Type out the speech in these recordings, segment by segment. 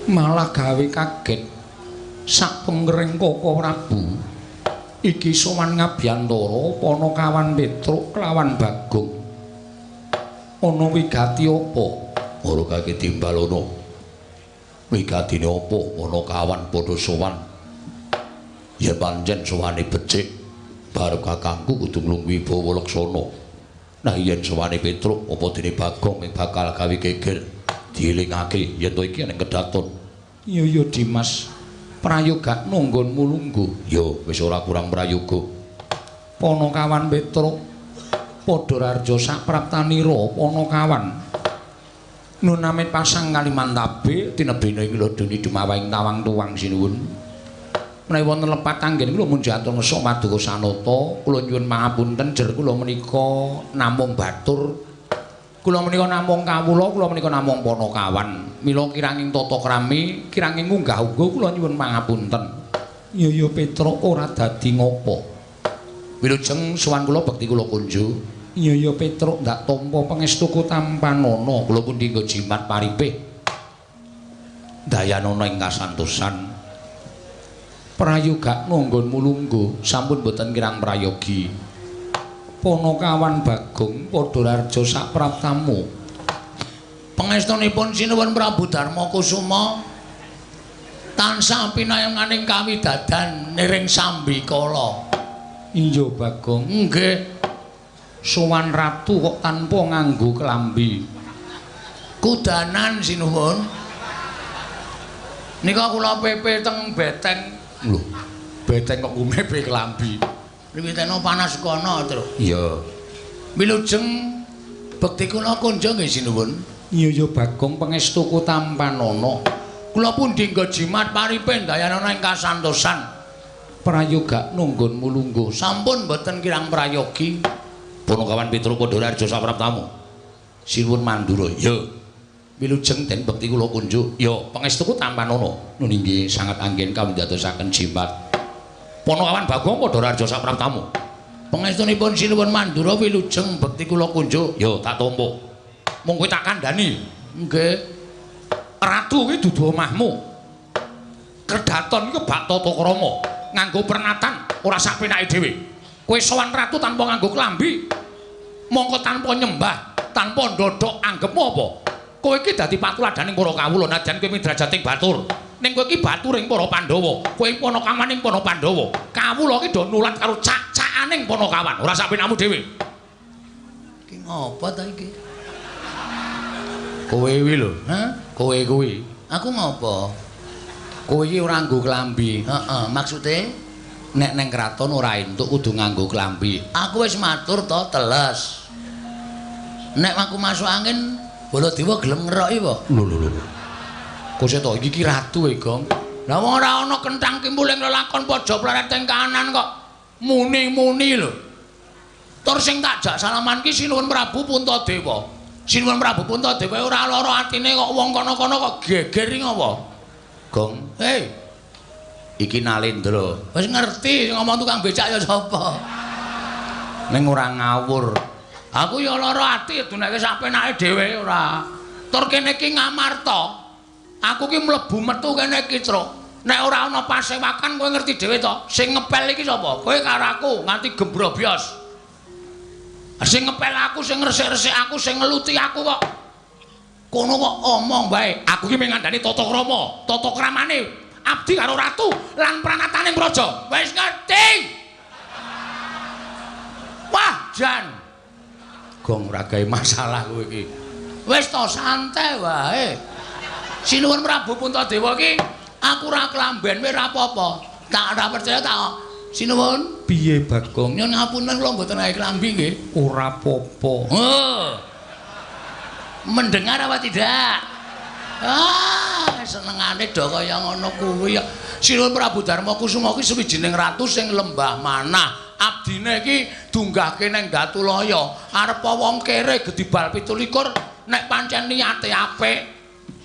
Malah gawe kaget sak pengering Koko Prabu. Iki sowan ngabyantara Panakawan Petruk kelawan Bagong. Ana wigati apa? Ora kake timbalono. Wigatine apa? Panakawan padha sowan. Yen pancen sowane becik, barep kakangku kudu nglungguhi Bawa Laksana. Nah yen sowane Petruk apa dene Bagong ing bakal gawe geger, dielingake yen to iki ning kedaton. Iya ya Dimas, prayogakno nggonmu lungguh. Ya wis ora kurang prayoga. Panakawan Petruk padha rarja sapraptanira Panakawan. Nun amit pasang Kalimantabe tinebene ing lodoni dumawahing tawang tuwang sinuwun. Menawi wonten lepat anggen kula munjatur ngesuk paduka sanata, kula nyuwun pangapunten jer kula menika namung batur. Kula menika namung kawula, kula menika namung Panakawan. Mila kiranging tata krami, kiranging unggah-ungguh kula nyuwun pangapunten. Iya ya Petruk ora dadi ngopo. Wilujeng sowan kula bekti kula kunjuk. Iya ya Petruk ndak tampa pangestuku tampanana, kula pundi nggo jimat paripih. Dayanana ing kasantosan. Prayogakno nggonmu lungguh, sampun boten kirang prayogi. Panakawan Bagong padha rarja sapraptamu. Pangestunipun sinuwun Prabu Darma Kusuma tansah pinayenganing kawidadan niring sambikala. Iya Bagong, nggih. Sowan ratu kok tanpa nganggo klambi. Kudanan sinuwun. Nika kula pepe teng beteng. Lho, beteng kok kumepe klambi. Wiwitana panas kono, Tru. Iya. Wilujeng bekti kula kunjung nggih sinuwun. Iya ya Bagong pangestuku tampanana. Kula pundi nggo jimat paripe ndayanana ing kasantosan. Prayogakno nggonmu lungguh. Sampun boten kirang prayogi. Panakawan Petruk padha rarja sapraptamu. Sinuwun Mandura. Iya. Wilujeng den bekti kula kunjuk. Ya, pangestuku tampanana. Nun inggih sangat anggen kawindadosaken jimat. Panakawan Bagong padha rarja sapraptamu. Pangestunipun sinuwun Mandura wilujeng bekti kula kunjuk. Ya, tak tampa. Mung kowe tak kandhani. Nggih. Ratu kuwi dudu omahmu. Kedaton iku bak tata krama, nganggo pernatan ora sak penake dhewe. Kowe sowan ratu tanpa nganggo klambi. Mongko tanpa nyembah, tanpa ndodhok anggepmu apa? Kowe iki dadi patuladaning para kawula najan kowe midrajating batur. Ning kowe iki baturing para Pandhawa, kowe panakawaning para Pandhawa. Kawula iki do nulat karo cak-cakaning Panakawan, ora sak penakmu dhewe. Iki ngopo ta iki? Kowe kuwi lho, hah? Kowe kuwi. Aku ngopo? Kowe iki ora nganggo klambi. Heeh, maksude nek neng kraton ora entuk kudu nganggo klambi. Aku wis matur to, teles. Nek aku masuk angin, Baladewa gelem ngeroki apa? Lho lho lho. Kok to iki ki ratu e, Gong. Lah wong ora ana kenthang kimpul ing lelakon pojok pleret ing kanan kok muni-muni lho. Tur sing tak jak salaman ki Sinuwun Prabu Puntadewa. Sinuwun Prabu Puntadewa ora lara atine kok wong kono-kono kok geger iki ngopo? Gong. Hei. Iki Nalendra. Wis ngerti ngomong tukang becak ya sapa. Ning ora ngawur. Aku ya lara ati duneke sak penake dhewe ora. Tur kene iki Ngamarta. Aku ki mlebu metu kene iki, Truk. Nek ora ana pasewakan kowe ngerti dhewe to. Sing ngepel iki sapa? Kowe karo aku nganti gembrobyos. Sing ngepel aku, sing ngresik-resik aku, sing ngeluti aku kok. Kono kok omong wae. Aku ki mung ngandani tata krama, tata kramane abdi karo ratu lan pranataning praja. Wis ngerti. Wah, jan. Gong ora gawe masalah kowe iki. Wis to santai wae. Sinuwun Prabu Puntadewa iki aku ora klamben wae ora apa-apa. Tak ora percaya tak. Sinuwun, piye Bagong? Nyuwun ngapunten kula mboten gawe klambi nggih. Ora apa-apa. Oh. Mendengar apa tidak? Ah, senengane do kaya ngono kuwi ya. Sinuwun Prabu Darma Kusuma ki suwijining ratu sing lembah manah. Abdine iki dunggahke nang Datulaya. Arep wong kere gedibal 27 nek pancen niate apik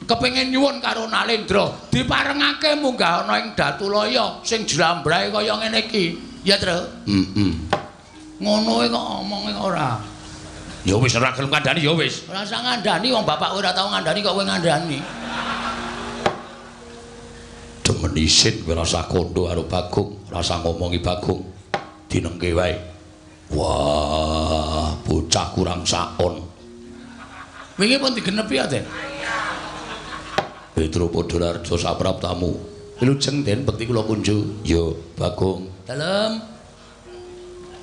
kepengin nyuwun karo Nalendra diparengake munggah ana ing Datulaya sing jlambrahe kaya ngene iki. Ya, Tru? Heeh. Ngono kok omonge ora. Ya wis ora gelem kandhani ya wis. Ora usah ngandhani wong bapak ora tau ngandhani kok kowe ngandhani. Aja menisin kowe rasa kondo karo Bagong, rasa ngomongi Bagong. Dinengke wae. Wah, bocah kurang saon. Wingi pun digenepi ya, Den? Petro Podolarjo sapraptamu. Wilujeng Den bekti kula kunju. Ya, Bagong. Dalem.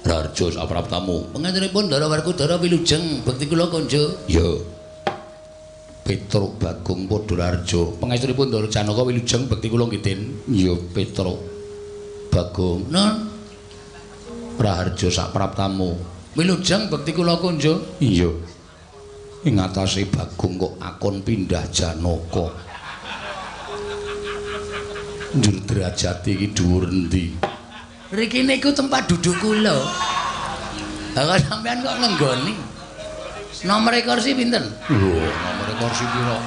Rarjo sapraptamu. Pangantunipun Ndara Werkudara wilujeng bekti kula kunju. Ya. Petruk Bagong Podolarjo. Pangestunipun Ndara Janaka wilujeng bekti kula nggih Den. Ya, Petruk Bagong. Nun. Raharjo sapraptamu. Wilujeng bekti kula kunju. Iya. Ing atase Bagong kok akon pindah Janaka. Njur derajate iki dhuwur endi? Riki niku tempat duduk kula. Lah kok sampean kok ngenggoni? Nomor kursi pinten? Lho, nomor kursi pira?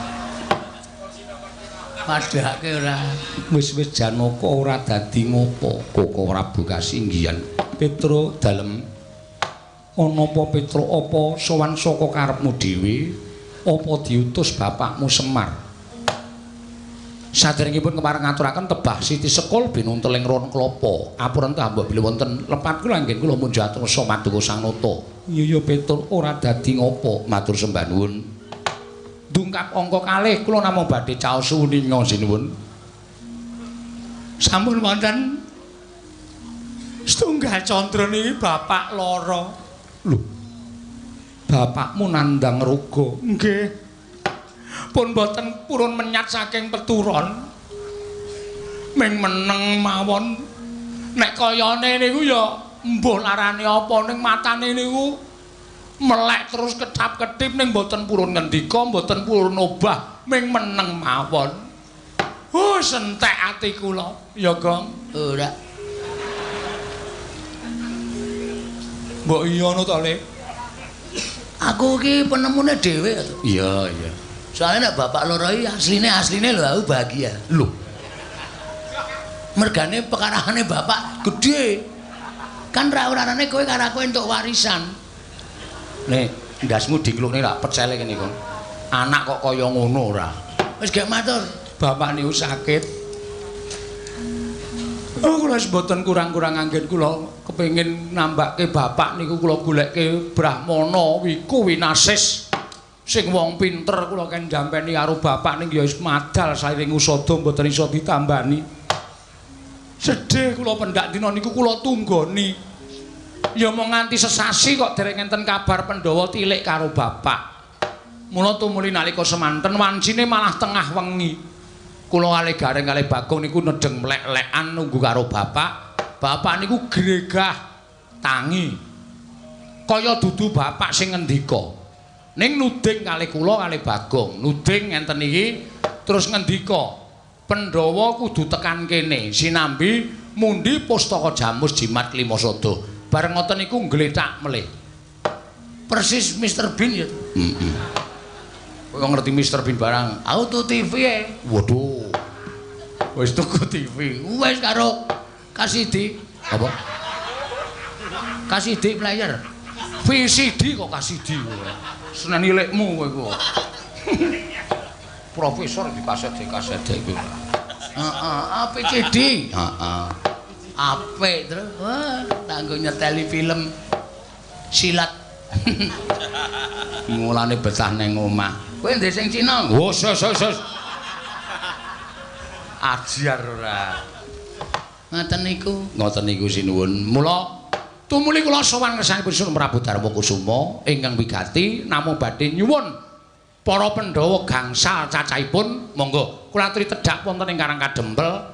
Padhake ora. Wis-wis Janaka ora dadi ngopo. Koko Prabu kasinggihan. Petro dalem. Ana apa Petro apa sowan saka karepmu dhewe? Apa diutus bapakmu Semar? Saderengipun kepareng ngaturaken tebah Siti Sekul binunteling ron klapa. Apurenta mbok bilih wonten lepat kula anggen kula munjat rasa maduka Sang Nata. Iya ya Petruk ora dadi ngopo, matur sembah nuwun. Dungkap angka kalih kula namung badhe caos uninga sinuwun. Sampun wonten setunggal candra niki bapak lara. Lho. Bapakmu nandhang roga. Nggih. Pun boten purun menyat saking peturon. Ming meneng mawon. Nek kayane niku ya mbuh larane apa ning matane niku melek terus ketap-ketip ning boten purun ngendika, boten purun obah, ming meneng mawon. Sentek ati kula. Ya, Gong. Ora. Mbok iya ngono to, Le? Aku iki penemune dhewe to. Iya, iya. Soalnya nek bapak loro iki asline lho aku bahagia. Lho. Mergane pekarahane bapak gedhe. Kan ra urarane kowe karo aku entuk warisan. Nek ndasmu diklukne lak pecele kene kok. Anak kok kaya ngono ora. Wis gek matur. Bapak niku sakit. Oh, kula wis mboten kurang-kurang anggen kula kepengin nambake bapak niku kula goleke Brahmana Wiku Winasis. Sing wong pinter kula ken jampeni karo bapak ning ya wis madal sairing usada mboten iso ditambani. Sedih kula pendak dina niku kula tunggoni. Ya mung nganti sesasi kok dereng enten kabar Pandhawa tilik karo bapak. Mula tumuli nalika semanten wancine malah tengah wengi. Kula kalih Gareng kalih Bagong niku nedheng mlek-lekan nunggu karo bapak. Bapak niku gregah tangi. Kaya dudu bapak sing ngendika. Ning nuding kalih kula kalih Bagong, nuding ngenten iki terus ngendika, Pandhawa kudu tekan kene sinambi mundi pustaka Jamus Jimat Klimasada. Bareng ngoten niku nglethak melih. Persis Mr Bean ya. Heeh. Kowe ngerti Mr Bean barang? Auto TV e. Waduh. Wis tuku TV. Wis karo KCD. Apa? KCD player. VCD kok KCD. Seneni lekmu kowe iku. Profesor di kaset iku. Heeh, APCD. Heeh. Apik terus. Wah, tanggo nyeteli film silat. Mulane betah nang omah. Kowe ndek sing Cina? Wes wes wes. Ajar ora. Ngoten niku. Ngoten niku sinuwun. Mula tumuli kula sowan ngersanipun Sunan Prabu Darma Kusuma ingkang wigati namung badhe nyuwun para Pandhawa gangsal cacahipun monggo kula aturi tedhak wonten ing Karang Kadempel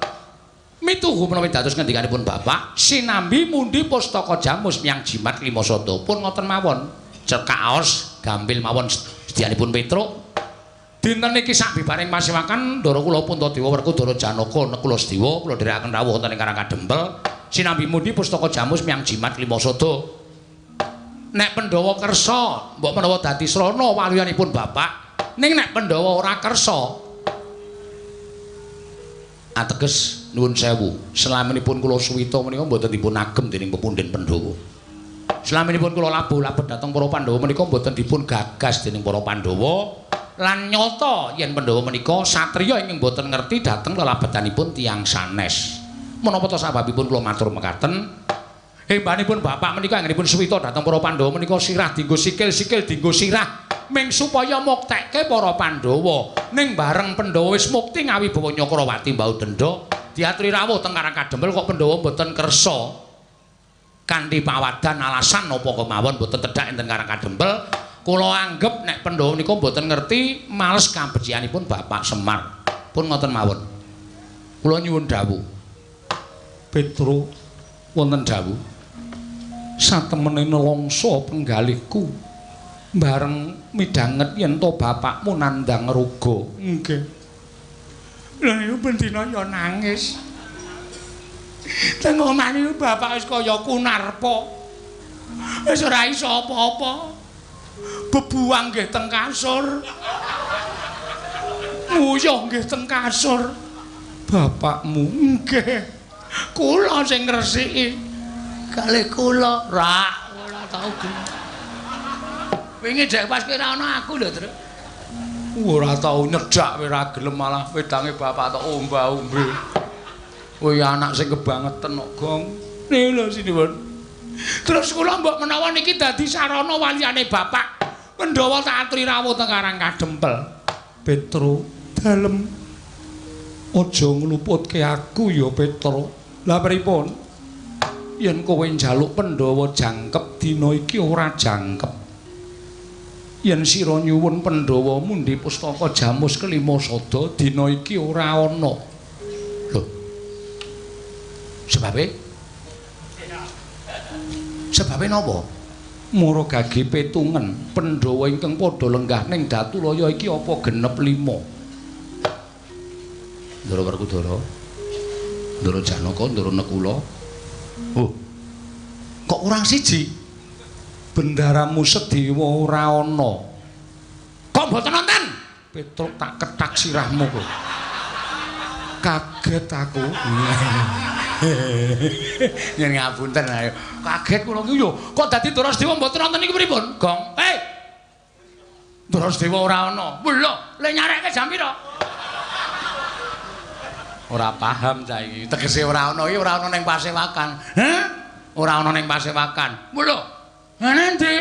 mituhu menawi dados ngendikanipun bapak sinambi mundi pustaka Jamus miyang Jimat Klimasada pun ngoten mawon cekaos gampil mawon sedyanipun Petruk dinten iki sabibaring pasewakan ndara kula Puntadewa Werkudara Janaka Nekula Sediwa kula dherekaken rawuh wonten ing Karang Kadempel sinambi mundi pustaka Jamus miyang Jimat Klimasada. Nek Pandhawa kersa mbok menawa dadi srana waluyanipun bapak, ning nek Pandhawa ora kersa ateges nuwun sewu selaminipun kula suwita menika mboten dipun agem dening pepundhen Pandhawa. Selaminipun kula labuh-labuh dhateng para Pandhawa menika mboten dipun gagas dening para Pandhawa. Lan nyata yen Pandhawa menika satriya ingkang boten ngerti dhateng lelabetanipun tiyang sanes. Menapa ta sababipun kula matur mekaten? Hembanipun bapak menika anggenipun suwita dhateng para Pandhawa menika sirah dienggo sikil, sikil dienggo sirah ming supaya muktekke para Pandhawa. Ning bareng Pandhawa wis mukti ngawibawa Nyakrawati mbau denda, diaturi rawuh teng Karang Kadempel kok Pandhawa mboten kersa. Kanthi pawadan alasan napa kemawon mboten tedhak enten Karang Kadempel. Kula anggep nek Pandhawa nika mboten ngerti males kabecikanipun Bapak Semar. Pun ngoten mawon. Kula nyuwun dawuh. Petro wonten dawuh. Satemene nelongso penggalihku bareng midhanget yen to bapakmu nandhang roga. Nggih. Lha niku bendina ya nangis. Teng omah niku bapak wis kaya kunarpa. Wis ora iso apa-apa. Bebuang nggih teng kasur. Nguyuh nggih teng kasur. Bapakmu nggih. Kula sing ngresiki. Kalih kula rak ora tau gelem. Wingi dek pas kowe ora ana aku lho, Truk. Ora tau nyedhak kowe ora gelem malah wedange bapak tok omba-ombe. Kowe anak sing kebangeten kok, Gong. Niku lho sinuwun. Terus kula mbok menawa niki dadi sarana waliyane bapak. Pandhawa tak aturi rawuh teng Karang Kadempel. Petro, dalem aja ngluputke aku ya, Petro. Lah pripun? Yen kowe njaluk Pandhawa jangkep dina iki ora jangkep. Yen sira nyuwun Pandhawa mundhi pustaka Jamus kelima sada dina iki ora ana. Lho. Sebabe? Sebabe napa? Mara gage petungen Pandhawa ingkang padha lenggah ning Datulaya iki apa genep 5. Ndara Werkudara, Ndara Janaka, Ndara Nekula. Oh. Kok kurang siji? Bendaramu Sedewa ora ana. Kok mboten nonton? Petruk tak kethak sirahmu kok. Kaget aku. Yen ngapunten ayo. Kaget kula iki yo. Kok dadi Ndara Sedewa mboten nonton iki pripun? Gong. Hei. Ndara Sedewa ora ana. Lho, le nyarekke jam pira? Ora paham cah iki. Tegese ora ana iki ora ana ning pasewakan. Hah? Ora ana ning pasewakan. Lho. Ngene ndi?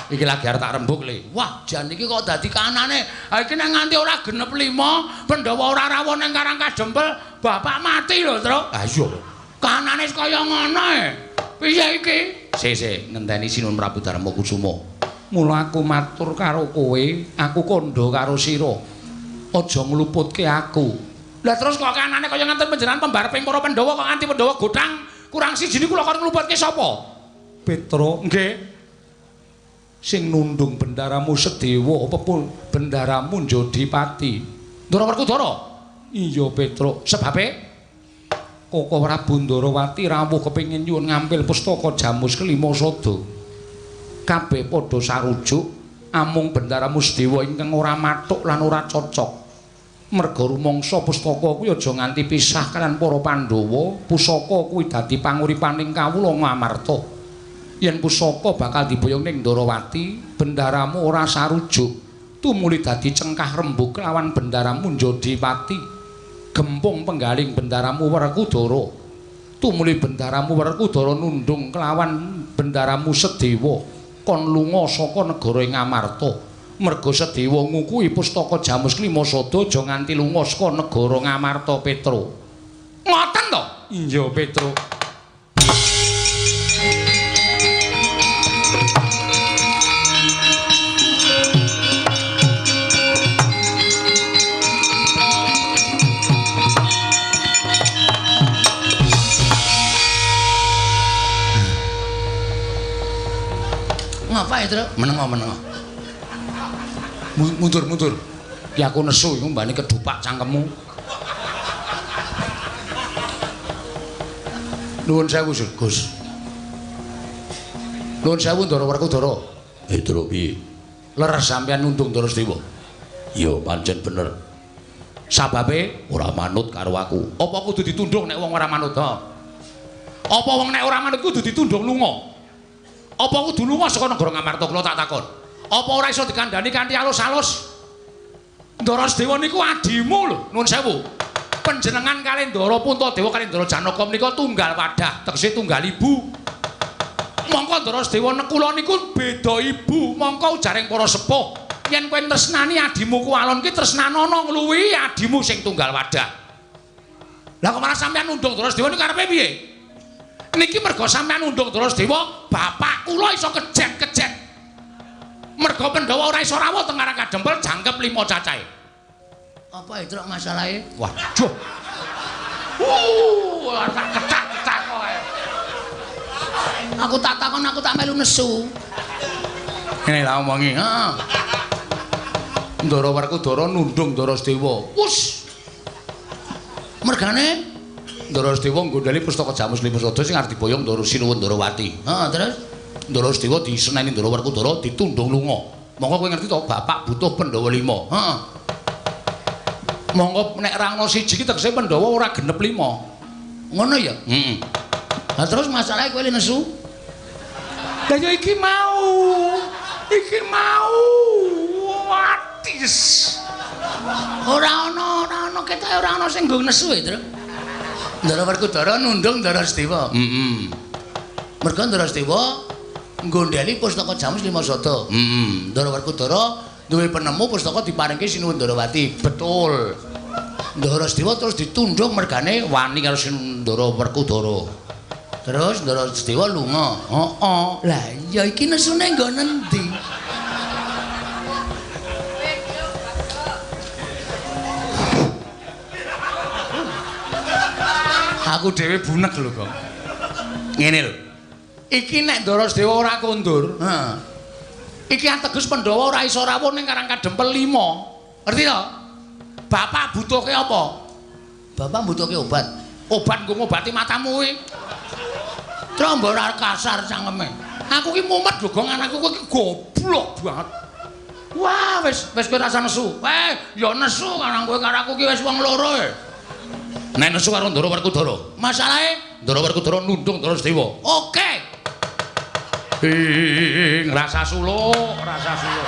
Iki lagi arep tak rembug le. Wah, jan iki kok dadi kanane. Ha iki nek nganti ora genep 5, Pandhawa ora rawuh ning Karang Kadempel, bapak mati lho, Truk. Ha iya. Kanane kaya ngono e. Piye iki? Sik, ngenteni Sinuwun Prabu Darma Kusuma. Mula aku matur karo kowe, aku kandha karo sira. Aja ngluputke aku. Lah terus kok kanane kaya ngenten panjenengan pembareping para Pandhawa kok nganti Pandhawa gothang kurang siji niku lho kon ngluputke sapa? Petro, nggih. Sing nundung bendaramu Sedewa apa pun bendaramu Njodipati. Ndara Werkudara? Iya, Petro. Sebabe Koko Prabu Ndarawati rawuh kepengin nyuwun ngampil pustaka Jamus kelima sada. Kabeh padha sarujuk amung bendaramu Sedewa ingkang ora mathuk lan ora cocok. Merga rumangsa pustaka kuwi aja nganti pisah kalian para Pandhawa, pusaka kuwi dadi panguripaning kawula Ngamarta. Yen pusaka bakal diboyong ning Ndarawati, bendaramu ora sarujuk, tumuli dadi cengkah rembug lawan bendaramu Njodipati. Gempung penggaling bendaramu Werkudara, tumuli bendaramu Werkudara nundung kelawan bendaramu Sedewa, kon lunga saka negara Ngamarta. Merga Sedewa ngukuhi pustaka Jamus kelima sada aja nganti lunga saka negara Ngamarta, Petro. Ngoten to? Iya, Petro. Ngapa ya, Truk? Menengo-menengo. Mundur-mundur. Ki aku nesu iku mbane kedupak cangkemmu. Nuwun sewu, Gus. Nuwun sewu Ndara Werkudara. Truk piye? Leres sampeyan nundung Ndara Sedewa. Ya pancen bener. Sababe ora manut karo aku. Apa kudu ditundung nek wong ora manut, ha? Apa wong nek ora manut kudu ditundung lunga? Apa kudu lunga saka negara Ngamarta kula tak takon? Apa ora iso dikandhani kanthi alus-alus? Ndara Sedewa niku adimu lho, nuwun sewu. Panjenengan kalih Ndara Puntadewa kalih Ndara Janaka menika tunggal wadah, tegese tunggal ibu. Mongko Ndara Sedewa Nekula niku beda ibu, mongko ujaring para sepuh. Yen kowe tresnani adimu Kuwalon ki tresnanono ngluwihi adimu sing tunggal wadah. Lah kok malah sampean nundung Ndara Sedewa niku karepe piye? Niki mergo sampean nundung Ndara Sedewa, bapak kula iso kejet-kejet. Mergo Pandhawa ora iso rawuh teng Karang Kadempel jangkep 5 cacahe. Apa itu masalahe? Waduh. Tak kecak-kecak kowe. Aku tak takon, aku tak melu nesu. Ngene lah omongi, heeh. Ndara Werkudara nundung Ndara Sedewa. Wus. Mergane Ndara Sedewa nggondheli pustaka Jamus Lima Sada sing arep diboyong Ndara Sinuwun Ndarawati. Heeh, terus Ndara Sedewa diseneni Ndara Werkudara ditundung lunga. Monggo kowe ngerti to, bapak butuh Pandhawa 5. Heeh. Monggo nek ra ana siji ki tegese Pandhawa ora genep 5. Ngono ya? Heeh. Lah terus masalahe kowe nesu? Lah ya iki mau. Iki mau. Watis. Ora ana ketoke ora ana sing nggo nesu e, Tru. Ndara Werkudara nundung Ndara Sedewa. Heeh. Mergo Ndara Sedewa nggondheli pustaka Jamus Lima Sada. Heeh. Ndara Werkudara duwe penemu pustaka diparingke Sinuwun Ndarawati. Betul. Ndara Sedewa terus ditundung mergane wani karo Ndara Werkudara. Terus Ndara Sedewa lunga. Heeh. Lah ya iki nesune nggo nendi? Aku dhewe bunek lho kok. Ngene lho. Iki nek Ndara Sedewa ora kondur, heeh. Iki ateges Pandhawa ora iso rawuh ning Karang Kadempel 5. Ngerti to? Bapak butuhke apa? Bapak butuhke obat. Obat nggo ngobati matamu kuwi. Trombo ora kasar cangkeme. Aku ki mumet lho, Gong, anakku kowe ki goblok banget. Wah, wis wis kowe rasa nesu. Ya nesu karang kowe karo aku ki wis wong loro e. Nek nesu karo Ndara Werkudara. Masalahe Ndara Werkudara nundung Ndara Sedewa. Oke. Ngrasa suluk, rasa suluk.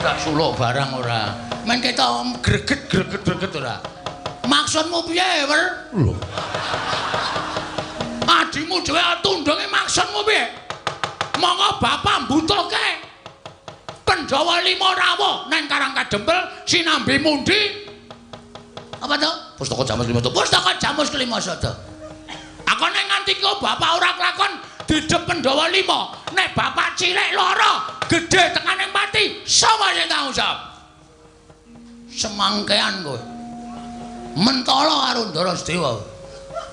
Tak suluk barang ora. Men ketok greget-greget ora. Maksudmu piye, Wer? Lho. Adimu dhewe tundunge maksudmu piye? Monggo bapak mbutuhke Pandhawa 5 rawuh nang Karang Kadempel sinambi mundi. Apa to? Pustaka Jamus Lima Sada. Pustaka Jamus Kelima Sada. Aku nek nganti kok bapak ora kelakon didep Pandhawa 5, nek bapak cilik lara, gedhe tekane mati, sapa sing tanggung jawab? Semangkean kowe. Mentala karo Ndara Sedewa.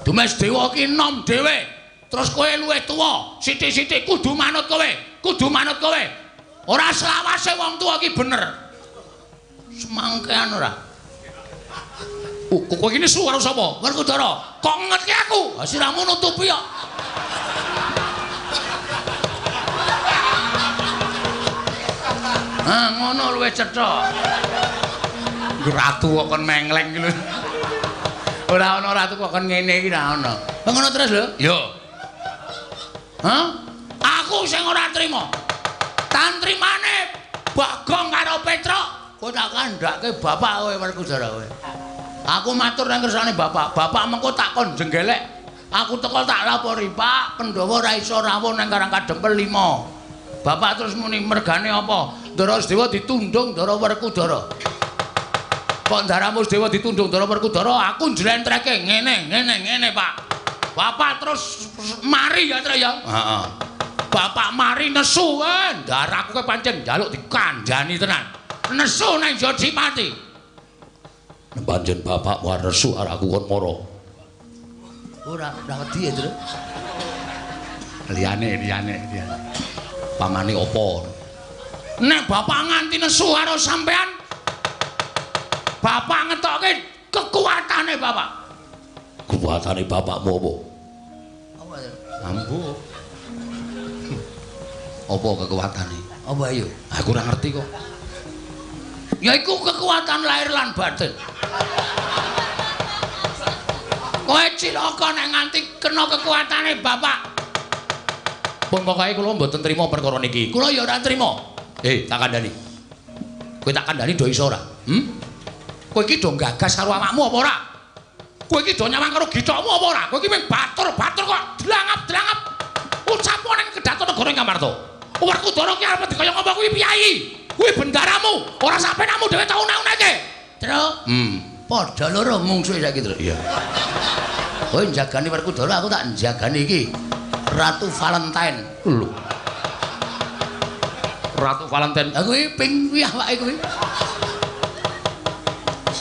Dumes Dewa ki nom dhewe. Terus kowe luwih tuwa, sithik-sithik kudu manut kowe, kudu manut kowe. Ora selawase wong tuwa ki bener. Semangkean ora. Kowe iki nesu karo sapa? Werkudara. Kok ngetke aku? Ha siramu nutupi kok. Ha ngono luwih cetha. Ratu kok kon mengleng iki lho. Ora ana ratu kok kon ngene iki ora ana. Ngono terus lho. Yo. Hah? Aku sing ora trima. Tantrimane Bagong karo Petruk, kowe tak kandhake bapak kowe Werkudara kowe. Aku matur nang kersane bapak. Bapak mengko tak kon jenggelek. Aku teko tak lapori, Pak, Pandhawa ora iso rawuh nang Karang Kadempel 5. Bapak terus muni mergane apa? Ndara Sedewa ditundung Ndara Werkudara. Kok Ndaramu Sedewa ditundung Ndara Werkudara, aku njlentreke ngene, ngene, ngene, Pak. Bapak terus mari ya, Tru ya. Heeh. Bapak mari nesu, ndaraku kowe pancen njaluk dikandhani tenan. Nesu nang Jodipati. Pancen bapak war nesu arek aku kon mara. Ora, ora wedi ya, Tru. Liyane, liyane, liyane. Pamane apa? Nek bapak nganti nesu karo sampean, bapak ngetokke kekuatane bapak. Kekuatane bapakmu apa? Apa ya? Ambo. Apa kekuatane? Apa ayo? Aku ora ngerti kok. Ya iku kekuatan lahir lan batin. Kowe cilaka nek nganti kena kekuatane bapak. Pun pokoke kula mboten trima perkara niki. Kula ya ora trima. Tak kandhani. Kowe tak kandhani do iso ora? Kowe iki do gagas karo awakmu apa ora? Kowe iki do nyawang karo githokmu apa ora? Kowe iki mung batur-batur kok dlangap-dlangap. Ucapo ning kedaton negara ing Ngamarta. Werkudara ki arep dikaya ngapa kuwi piyayi? Kuwi bendaramu, ora sampenamu dhewe tau una-unake. Truk. Padha loro mungsuhe saiki, Truk. Iya. Kowe njagani Werkudara, aku tak njagani iki. Ratu Valentine. Lho. Ratu Valentine. Lah kuwi ping kuwi awake kuwi.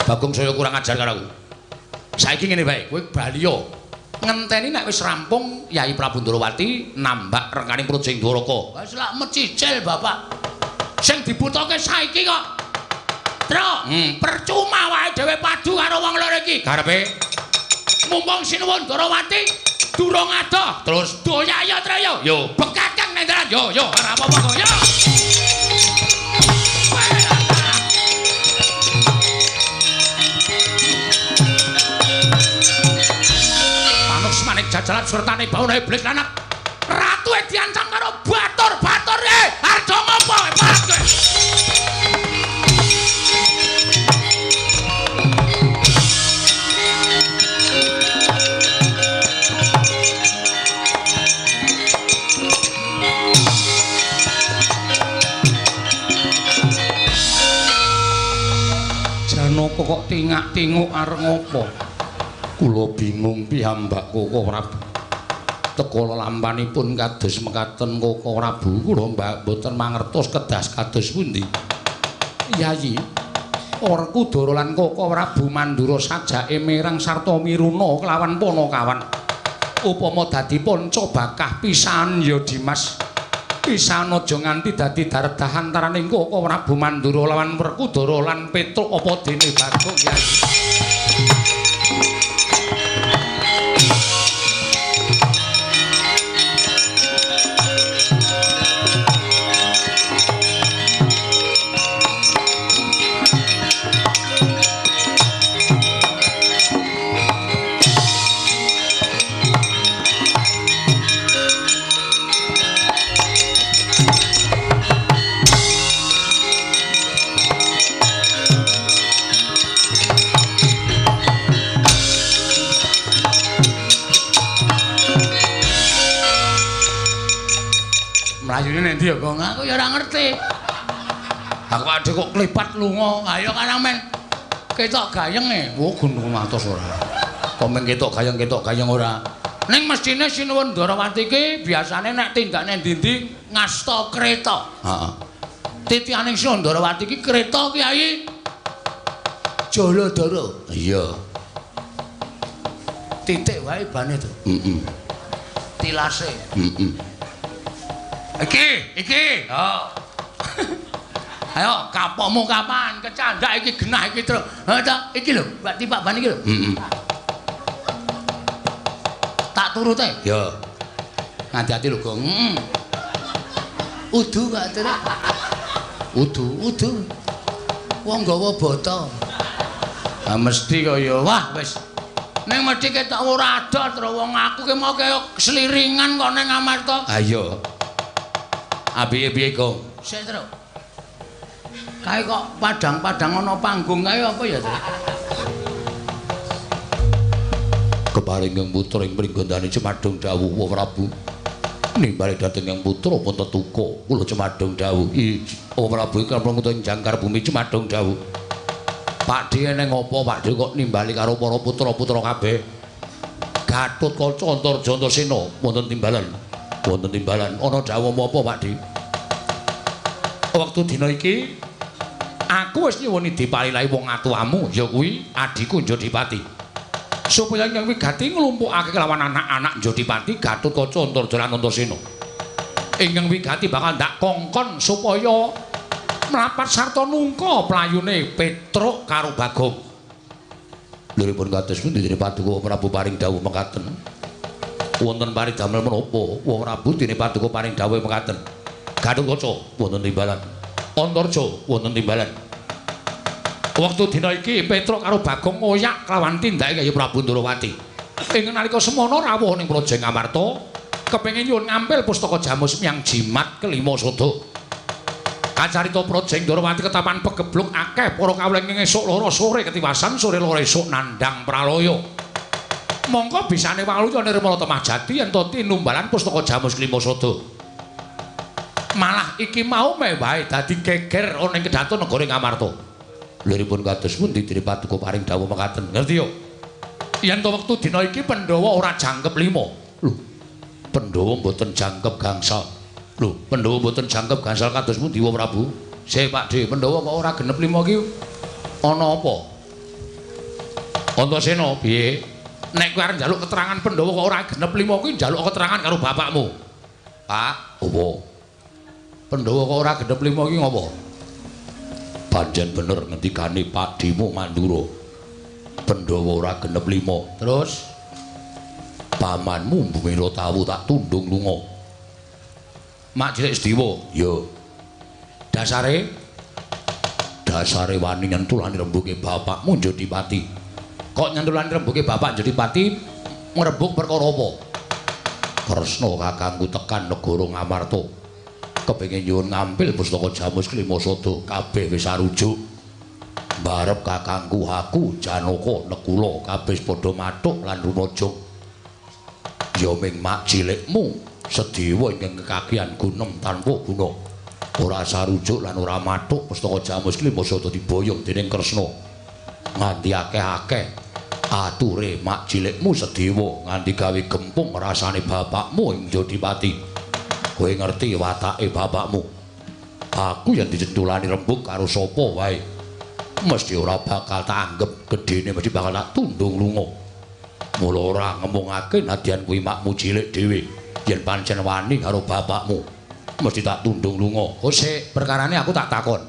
Bagong saya kurang ajar karo aku. Saiki ngene wae, kowe bali yo. Ngenteni nek wis rampung Yai Prabu Ndorowati nambak rengkaning Praja ing Dwaraka. Wis lak mecicil, Bapak. Sing dibutuhke saiki kok. Truk, percuma wae dhewe padu karo wong loro iki. Karepe mumpung Sinuwun Ndorowati durung adoh, terus doyak ya Truk yo. Yo, bekakang nang dalan. Yo, yo, ora apa-apa kok. Yo. Manik jajalan sertane bauna iblis lanang. Ratu diancam karo batur-batur arjo ngopo parat kowe. Janaka kok tingak-tinguk arep ngopo? Kula bingung piyambak Koko Prabu. Teka lampanipun kados mekaten Koko Prabu, kula mbak mboten mangertos kedas kados pundi. Yayi, Werkudara lan Koko Prabu Mandura sajake merang sarta miruna kelawan Panakawan. Upama dadi panca bakah pisan ya Dimas. Pisan aja nganti dadi dardah antaraning Koko Prabu Mandura lawan Werkudara lan Petruk apa dene Bagong Yayi. Mlayune nek ndi ya, Gong? Aku ya ora ngerti. Aku adhe kok klepat lunga. Ayo karang men ketok gayeng e. Oh, gunung atos ora. Kok men ketok gayeng ora. Ning mestine Sinuwun Ndorowati iki biasane nek tindakne ndi-ndi ngasta kreta. Heeh. Titianing Sinuwun Ndorowati iki kreta Kyai Jaladara. Iya. Titik wae bane to. Heeh. Tilase. Heeh. Iki, iki. Oh. Ayo, kapokmu kapan? Kecandak iki genah iki, Truk. Ha ta, iki lho, Mbak tipak ban iki lho. Heeh. Tak turute. Ya. Ngati-ati lho, Gong. Heeh. Udu kok, Truk. Udu, udu. Wong nggawa bata. Ha mesti kaya wah wis. Ning mesti ketok ora ada, Truk. Wong aku ki mau kaya seliringan kok ning Amarta. Ha iya. Apike piye, Gong? Sik, Truk. Kae kok padang-padang ana panggung kae apa ya, Truk? Keparing yang putra ing pringgondane Cemadung dawuh Wa Prabu. Nimbali dhateng yang putra pun tetuka kula Cemadung dawuh. Wa Prabu ingkang pangutun jangkar bumi Cemadung dawuh. Pakdhe neng apa Pakdhe kok nimbali karo para putra-putra kabeh? Gatotkaca Antarja Antasena wonten timbalan. Wonten timbalan ana dawuh apa Pakdhe? Wektu dina iki aku wis nyuwuni dipalilahi wong atuwamu ya kuwi adhiku Jodipati. Supaya ingkang wigati nglumpukake kelawan anak-anak Jodipati Gatotkaca Antarja lan Antasena. Ingkang wigati bakal ndak kongkon supaya mlapat sarta nungka playune Petruk karo Bagong. Liripun kados pundi dene Paduka Prabu paring dawuh mekaten? Wonten paridamel menapa? Wa Prabu dene Paduka paring dawuh mekaten. Gatotkaca wonten timbalan. Antarja wonten timbalan. Wektu dina iki Petruk karo Bagong ngoyak kelawan tindake Kyai Prabu Ndorowati. Ing nalika semono rawuh ning Praja Ngamarta kepengin nyuwun ngampil pustaka Jamus Miang Jimat kelima sada. Kacarita Praja Ndorowati ketapan pegebluk akeh para kawula ing esuk loro sore ketiwasan sore loro esuk nandhang pralaya. Mongko bisane waluya nirmala temah jati yen to tinumbalan pustaka Jamus Klima Sada. Malah iki mau mewahe dadi geger ana ing kedaton negara Ngamarta. Liripun kados pundi diri paduka paring dawuh mekaten. Ngerti yo? Yen to wektu dina iki Pandhawa ora jangkep 5. Lho, Pandhawa mboten jangkep gangsal. Lho, Pandhawa mboten jangkep gangsal kados pundi wa Prabu? Sik Pak De, Pandhawa kok ora genep 5 iki ana apa? Antasena piye? Nek kowe arep njaluk keterangan Pandhawa kok ora genep 5 kuwi njaluk keterangan karo bapakmu. Pak, apa? Pandhawa kok ora genep 5 iki ngopo? Pancen bener ngendikane Pakdemu Mandura. Pandhawa ora genep 5. Terus pamanmu Bumila Tawu tak tundung lunga. Mak Cilik Sediwa, ya. Dasare dasare wani nyentulani rembuke bapakmu Jodipati. Kok nyentulani rembuke bapak Jodipati ngrembug perkara apa? Kresna kakangku tekan negara Ngamarta. Kepengin nyuwun ngampil pustaka Jamus Klima Sada kabeh wis arujuk. Mbarep kakangku aku Janaka Nekula kabeh padha mathuk lan rumaja. Ya ming mak cilikmu Sediwa ingkang kekakian gunem tanpa guna. Ora sarujuk lan ora mathuk pustaka Jamus Klima Sada diboyong dening Kresna. Nganti akeh-akeh ature mak cilikmu Sediwa nganti gawe gempung rasane bapakmu ing Jodipati. Kowe ngerti watake bapakmu. Aku yen dicentulani rembug karo sapa wae mesti ora bakal tak anggep gedene, mesti bakal tak tundung lunga. Mula ora ngemungake nadyan kuwi makmu cilik dhewe. Yen pancen wani karo bapakmu mesti tak tundung lunga. Oh sik, perkarane aku tak takon.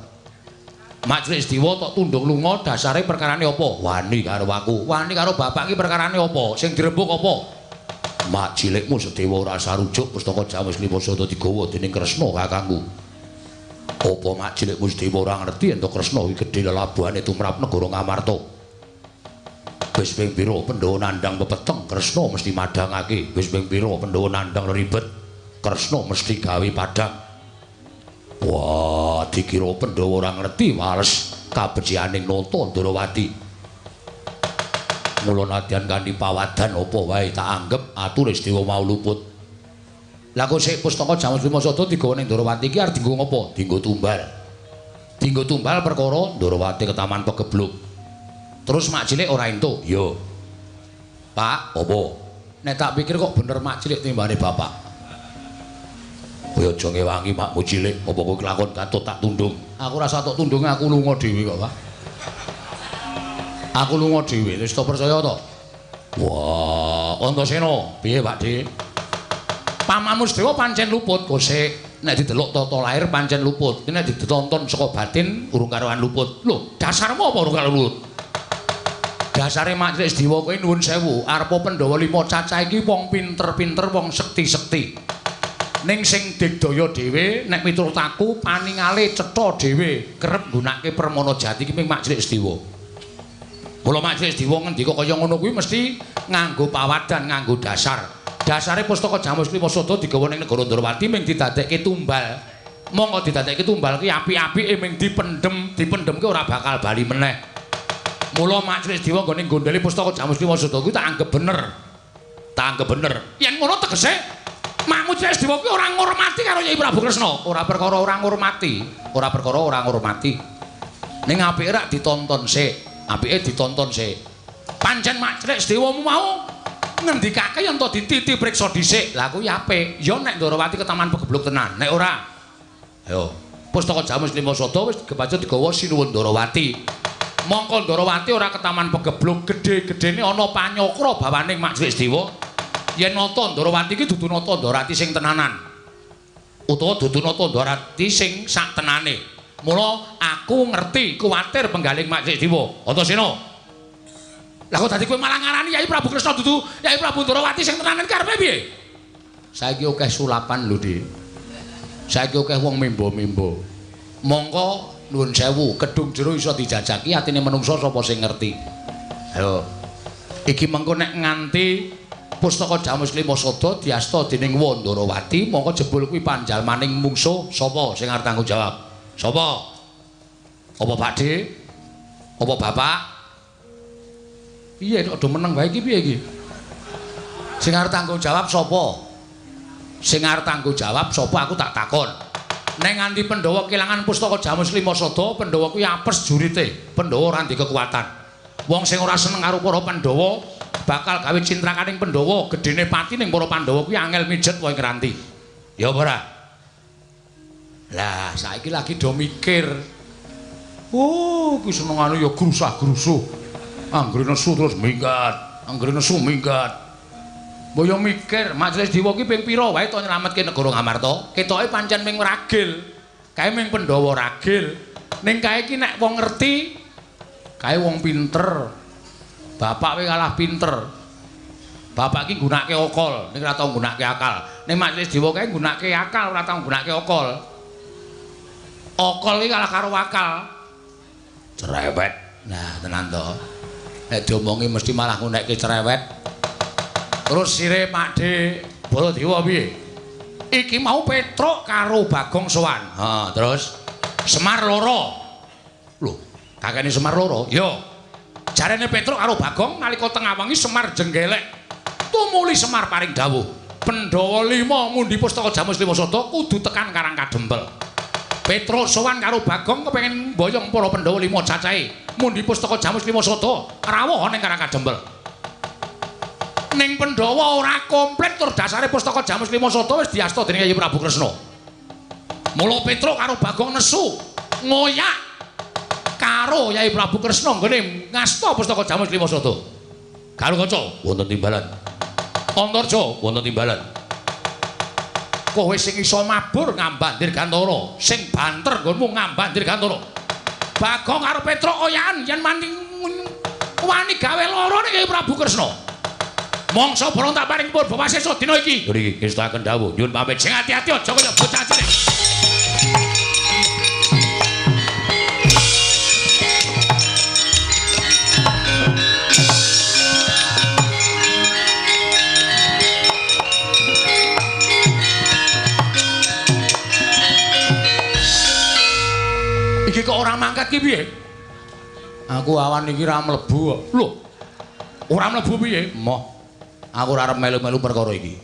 Mak Cilik Sediwa tok tundung lunga dasare perkarane apa? Wani karo aku. Wani karo bapak ki perkarane apa? Sing dirembug apa? Mak cilikmu Sediwa ora sarujuk pustaka Jamus Klima Sada digawa dening Kresna kakangku. Apa mak cilikmu Sediwa ora ngerti yen to Kresna kuwi gedhe lelabuhane tumrap negara Ngamarta? Wis ping pira Pandhawa nandhang pepeteng Kresna mesti madhangake. Wis ping pira Pandhawa nandhang ribet Kresna mesti gawe padhang. Wah, dikira Pandhawa ora ngerti wales kabecihaning Nata Ndorowati. Mula nadyan kanthi pawadan apa wae tak anggep ature Sediwa mau luput. Lah kok sik pustaka Jamus Klima Sada digawa ning Ndorowati iki arep dienggo ngopo? Dienggo tumbal. Dienggo tumbal perkara Ndorowati ketaman pegebluk. Terus mak cilik ora entuk. Ya. Pak, apa? Nek tak pikir kok bener mak cilik timbane bapak. Kowe aja ngewangi makmu cilik, apa kowe kelakon katut tak tundung. Aku ora usah tok tundung, aku lunga dhewe kok, Pak. Aku lunga dhewe, wis to percaya to? Wah, Antasena, piye Pak De? Pamanmu Sediwa pancen luput kosek. Nek didelok tata lahir pancen luput, nek ditonton saka batin urung karuan luput. Lho, dasarmu apa urung karuan luput? Dasare Mak Cilik Sediwa kowe nuwun sewu, arepa Pandhawa 5 cacah iki wong pinter-pinter, wong sekti-sekti. Ning sing digdaya dhewe nek miturut aku paningale cetha dhewe kerep nggunakake permana jati iki ming Mak Cilik Sediwa. Mula Mak Cilik Sediwa ngendika kaya ngono kuwi mesti nganggo pawadan, nganggo dasar. Dasare pustaka Jamus Klima Sada digawa ning negara Ndorowati ming didadekke tumbal. Monggo didadekke tumbal ki apik-apike ming dipendhem, dipendhemke ora bakal bali meneh. Mula Mak Cilik Sediwa nggone gondeli pustaka Jamus Klima Sada kuwi tak anggep bener. Tak anggep bener. Yen ngono tegese Makmu Cilik Sediwa kuwi ora ngurmati karo Kyai Prabu Kresna. Ora perkara ora ngurmati, ora perkara ora ngurmati. Ning apike rak ditonton sik. Apike ditonton sik. Pancen Mak Cilik Sediwamu mau ngendikake yen to dititi priksa dhisik. Lah kuwi apik. Ya nek Ndorowati ketaman pegebluk tenan. Nek ora, ayo pustaka Jamus Klima Sada wis kebacut digawa Sinuwun Ndorowati. Mongko Ndorowati ora ketaman pegebluk, gedhe-gedhene ana panyokra bawaning Mak Cilik Sediwa. Yen nata Ndorowati iki dudu nata Ndorowati sing tenanan. Utawa dudu nata Ndorowati sing sak tenane. Mula aku ngerti kuwatir penggaling Mak Cilik Sediwa. Antasena. Lah kok dadi kowe malah ngarani Kyai Prabu Kresna dudu Kyai Prabu Ndorowati sing tenanan karepe piye? Saiki akeh sulapan lho, Dik. Saiki akeh wong membo-membo. Mongko nuwun sewu, kedung jero iso dijajaki atine menungsa sapa sing ngerti. Ayo. Iki mengko nek nganti pustaka Jamus Klima Sada diasta dening Wandharawati, mongko jebul kuwi panjalmaning mungsuh sapa sing arep tanggung jawab? Sapa? Apa Pakde? Apa Bapak? Piye kok do meneng wae iki piye iki? Sing arep tanggung jawab sapa? Sing arep tanggung jawab sapa aku tak takon. Nek nganti Pandhawa kelangan pustaka Jamus Lima Sada, Pandhawa kuwi apes jurite. Pandhawa ora ndek kekuatan. Wong sing ora seneng karo para Pandhawa bakal gawe cintrakaning Pandhawa, gedene pati ning para Pandhawa kuwi angel mijet wae ngranti. Ya apa ora? Lah, saiki lagi do mikir. Oh, kuwi senengane ya grusah-grusuh. Anggere nesu terus minggat, anggere nesu minggat. Mbok yo mikir, Majelis Dewa ki ping pira wae to nyelametke negara Ngamarta? Ketoke pancen ming ragil. Kae ming Pandhawa ragil. Ning kae iki nek wong ngerti, kae wong pinter. Bapak kowe kalah pinter. Bapak iki nggunakake akal, ning ora tau nggunakake akal. Ning Majelis Dewa kae nggunakake akal, ora tau nggunakake akal. Akal iki kalah karo akal. Cerewet. Nah, tenan to. Nek diomongi mesti malah ngunekke cerewet. Terus sire Pakde Baladewa piye? Iki mau Petruk karo Bagong sowan. Ha, terus Semar loro. Lho, kakene Semar loro? Ya. Jarene Petruk karo Bagong nalika tengah wengi Semar jenggelek. Tumuli Semar paring dawuh, Pandhawa 5 mundi pustaka Jamus Lima Sada kudu tekan Karang Kadempel. Petruk sowan karo Bagong kepengin mboyong para Pandhawa 5 cacahe mundi pustaka Jamus Lima Sada rawuh ning Karang Kadempel. Ning Pandhawa ora komplit tur dasare pustaka Jamus Lima Sada wis diasta dening Kyai Prabu Kresna. Mula Petruk karo Bagong nesu ngoyak karo Kyai Prabu Kresna nggone ngasta pustaka Jamus Lima Sada. Karo kanca wonten timbalan. Antarja wonten timbalan. Kowe sing iso mabur ngambah Dirgantara, sing banter nggonmu ngambah Dirgantara. Bagong karo Petruk oyakan yen maning wani gawe lara ning Kyai Prabu Kresna. Mongso borong tak paring purba wasesa dina iki. Nggih, ngestakaken dawuh. Nyuwun pamit. Sing ati-ati aja kaya bocah cilik. Iki kok ora mangkat ki piye? Aku awan iki ora mlebu kok. Lho. Ora mlebu piye? Moh. Aku ora arep melu-melu perkara iki.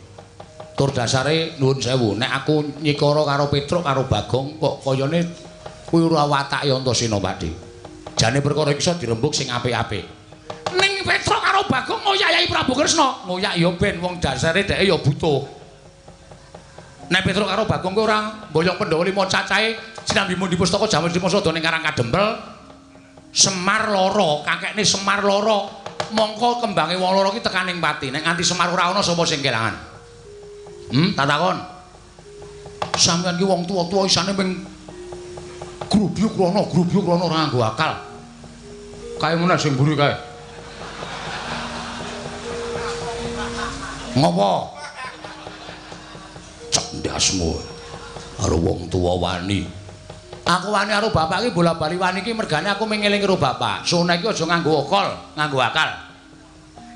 Tur dasare nuwun sewu, nek aku nyikara karo Petruk karo Bagong kok kayane kuwi ora watake Antasena, Pakde. Jane perkara iki iso dirembug sing apik-apik. Ning Petruk karo Bagong ngoyak Yai Prabu Kresna, ngoyak ya ben wong dasare dheke ya butuh. Nek Petruk karo Bagong kuwi ora mboyong Pandhawa 5 cacahe sinambi mundi pustaka Jamus Lima Sada ning Karang Kadempel, Semar loro, kakekne Semar loro. Mongko kembange wong loro ki tekaning pati. Nek nganti Semar ora ana sapa sing kelangan? Tak takon. Sampeyan ki wong tuwa-tuwa isane ming grubyuk rono, grubyuk rono ora nganggo akal. Kae meneh sing mburi kae. Ngopo? Cek ndasmu. Karo wong tuwa wani. Aku wani karo bapak iki bola-bali wani iki mergane aku ming ngeling karo bapak. Sone iki aja nganggo akal, nganggo akal.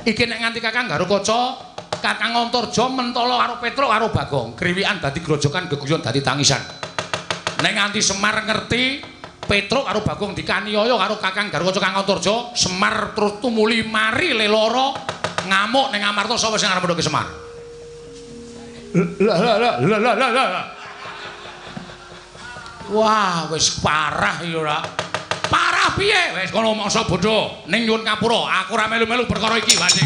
Iki nek nganti Kakang Garukaca, Kakang Antarja mentala karo Petruk karo Bagong, kriwikan dadi grojokan geguyon dadi tangisan. Nek nganti Semar ngerti Petruk karo Bagong dikaniaya karo Kakang Garukaca Kakang Antarja, Semar terus tumuli mari leloro ngamuk ning Amarta sapa sing arep mundhake Semar? Lah lah lah lah lah lah. Wah, wis parah ya ora. Parah piye? Wis kono mangsa bodho ning nyuwun ngapura. Aku ora melu-melu perkara iki, Wati.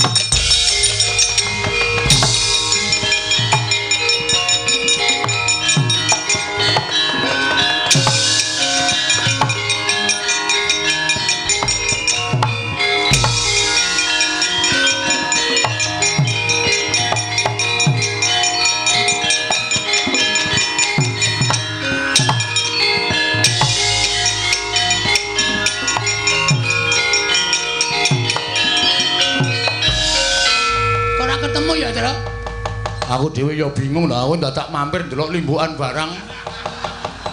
Aku dhewe ya bingung lah, aku ndadak mampir ndelok limbukan barang.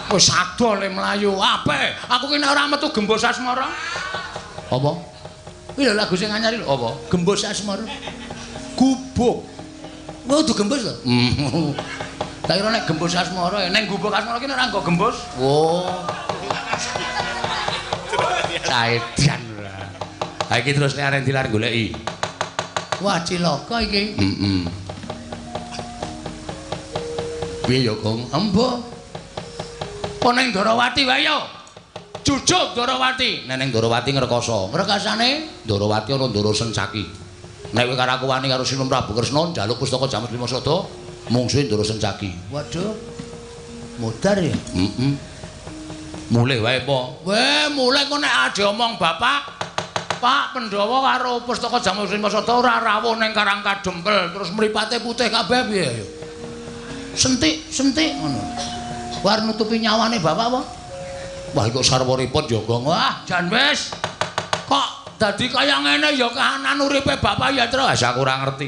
Wis ado le mlayu. Ape? Aku ki nek ora metu Gembos Asmara. Apa? Kuwi lho lagu sing anyar lho. Apa? Gembos Asmara. Gubuk. Kuwi kudu gembos lho. Tak kira nek gembus asmara, ning gubuk asmara ki ora nggo gembus. Oh. Caedan ora. Ha iki terus nek arep dilar goleki. Wah, cilaka iki. Heeh. Piye ya, Gong? Embo. Apa ning Ndorowati wae ya? Jujuk Ndorowati. Nek ning Ndorowati ngrekoso. Ngrekasane Ndorowati ana Ndoro Sencaki. Nek kowe karo aku wani karo Sinuwun Prabu Kresna njaluk pustaka Jamus Lima Sada, mungsuhe Ndoro Sencaki. Waduh. Modar ya? Heeh. Mulih wae apa? Weh, mulih kok nek diomong bapak, Pak Pandhawa karo pustaka Jamus Lima Sada ora rawuh ning Karang Kadempel, terus mripate putih kabeh piye ya? Sentik, sentik ngono. War nutupi nyawane bapak apa? Wah, kok sarwa repot ya, Gong. Wah, jan wis. Kok dadi kaya ngene ya kahanan uripe bapak ya, Tru. Wis aku ora ngerti.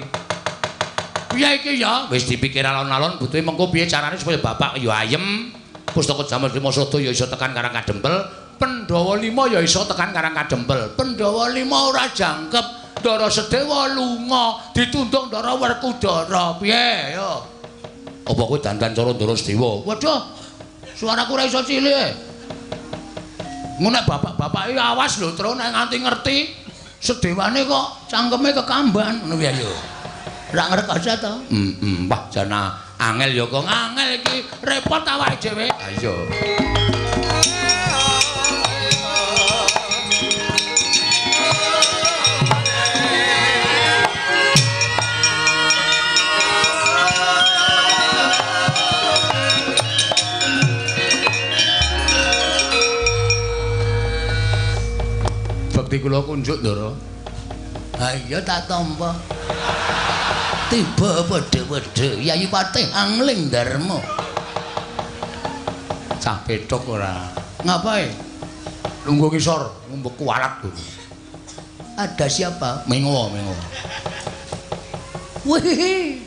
Piye iki ya? Wis dipikir alon-alon butuhe mengko piye carane supaya bapak ya ayem, pustaka Jamus Lima Sada ya iso tekan Karang Kadempel, Pandhawa 5 ya iso tekan Karang Kadempel. Pandhawa 5 ora jangkep, Ndara Sedewa lunga, ditundung Ndara Werkudara. Piye ya? Apa kowe dandan cara Ndara Sedewa? Waduh. Suaraku ora iso cilik. Ngono nek bapak-bapake awas lho, Tru, nek nganti ngerti sedewane kok cangkeme kekamban ngono piye ya. Ora ngrekoso to? Heeh, wah jana angel ya kok. Angel iki repot awake dhewe. Ha iya. Bekti kula kunjuk, Ndara. Ha iya tak tampa. Tiba padha-padha Yayi Patih Angling Darma. Cah petok ora. Ngapae? Lungguh ngisor, ngombe kualat lho. Ada siapa? Mengo, mengo. Wih.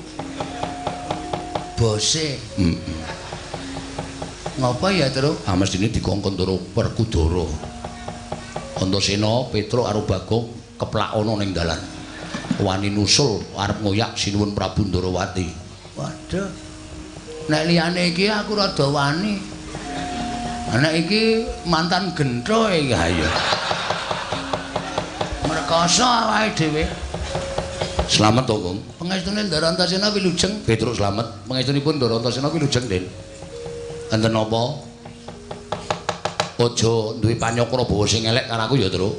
Bose. Heeh. Ngapa ya, Tru? Ah mestine dikongkon Ndara Werkudara. Antasena, Petruk karo Bagong keplak ana ning dalan. Wani nusul arep ngoyak Sinuwun Prabu Ndorowati. Waduh. Nek liyane iki aku rada wani. Nek iki mantan gentho iki. Ha iya. Mrekoso awake dhewe. Slamet to, Gong. Pangestune Ndara Antasena wilujeng. Petruk slamet. Pangestunipun Ndara Antasena wilujeng, Den. Enten napa? Aja duwe panyokra bawa sing elek karo aku ya, Tru.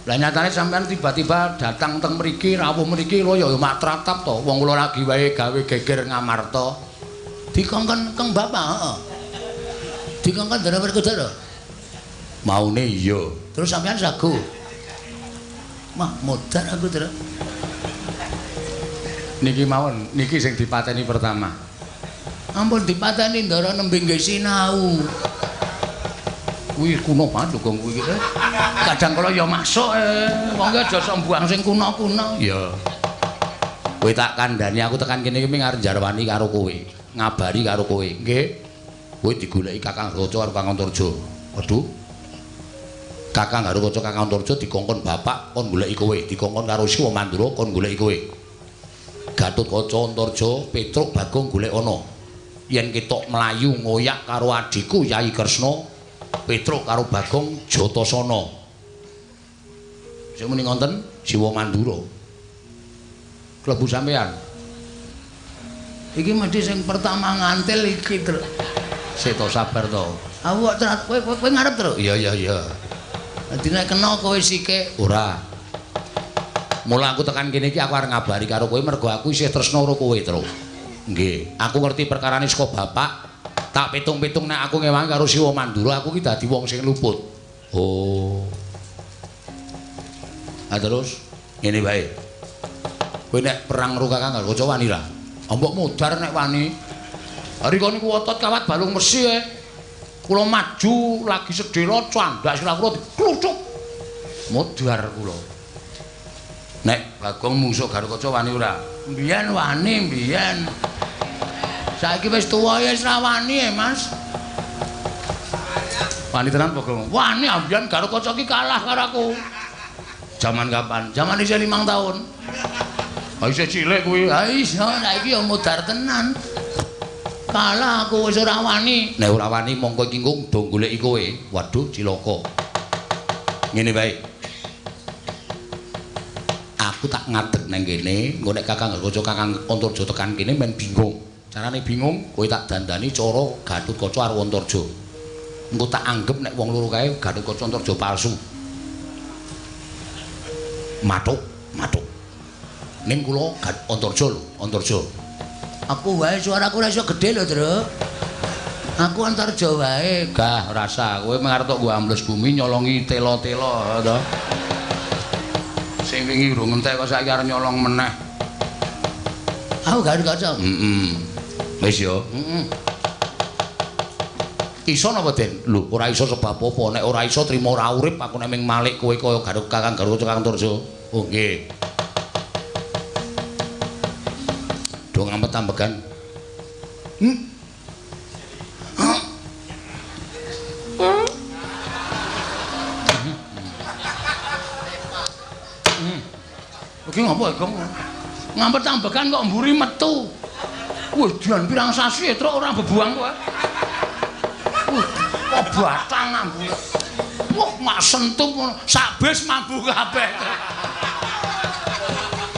Lah nyatane sampean tiba-tiba datang teng mriki, rawuh mriki lho ya mak tratap to. Wong kula lagi wae gawe geger Ngamarta. Dikongkon keng bapak, heeh. Dikongkon Ndara Werkudara. Maune iya. Terus sampean sagu. Mah modar aku, Tru. Niki mawon, niki sing dipateni pertama. Ampun dipateni Ndara nembe nggih sinau. Kuwi kuno banget lho, Gong, kuwi iki. Kadang kala ya masuk wong ki aja sok mbuang sing kuno-kuno. Iya. Kowe tak kandhani aku tekan kene iki ming arep njarwani karo kowe, ngabari karo kowe. Nggih. Kowe digoleki Kakang Garukaca karo Kakang Antarja. Waduh. Kakang Garukaca Kakang Antarja dikongkon bapak kon goleki kowe, dikongkon karo Siwa Mandura kon goleki kowe. Gatotkaca Antarja, Petruk Bagong golek ana. Yen ketok mlayu ngoyak karo adhiku Yayi Kresna, Petruk karo Bagong Jatasana. Sing muni ngonten Siwa Mandura. Klebu sampean. Iki mesti sing pertama ngantil iki, Tru. Sik to sabar to. Aku kok kowe kowe ngarep, Tru? Iya iya iya. Dadi nek kena kowe sike. Ora. Mula aku tekan kene iki aku arep ngabari karo kowe mergo aku isih tresna karo kowe, Tru. Nggih. Aku ngerti perkarane saka bapak. Tak pitung-pitung nek aku ngewangi karo Siwa Mandura aku ki dadi wong sing luput. Oh. Ha terus ngene wae. Kowe nek perang karo Kakang Garukaca wani ra? Mbok modar nek wani. Rika niku otot kawat balung mesi e. Kula maju lagi sedhela candhak sirah kula dikluthuk. Modar kula. Nek Bagong mungsuh Garukaca wani ora? Mbiyen wani, mbiyen. Saiki wis tuwa ya wis ra wani e, Mas. Wani tenan apa, Gong? Wani ambiyen Garukaca ki kalah karo aku. Jaman kapan? Jaman isih 5 tahun. Ha isih cilik kuwi. Ha iya, saiki ya modar tenan. Kalah aku wis ora wani. Nek ora wani mongko iki engko do goleki kowe. Waduh cilaka. Ngene wae. Aku tak ngadeg nang kene, engko nek Kakang Gatotkaca Kakang Antarja tekan kene men bingung. Carane bingung, kowe tak dandani cara Gatotkaca karo Antarja. Engko tak anggep nek wong loro kae Gatotkaca Antarja palsu. Matuk, matuk. Ning kula Antarja lho, Antarja. Aku wae suaraku ora iso gedhe lho, Truk. Aku Antarja wae. Gah, rasa kowe mung arep tok nggo ambles bumi nyolongi tela-tela to. Sing wingi urung entek kok saiki arep nyolong meneh. Aku Gatotkaca. Heeh. Wis ya. Heeh. Iso napa, Den? Lho, ora iso sebab apa? Nek ora iso trimo ora urip aku nek ming malik kowe kaya Kakang Gatotkaca Kakang Antarja. Oh, nggih. Do ngampet ambegan. Iki ngopo, Gong? Ngampet ambegan kok mburi metu. Wih, dian pirang sasi truk ora bebuang kowe. Wih, kok batang mambu. Wah, mak sentup ngono, sak bis mambu kabeh.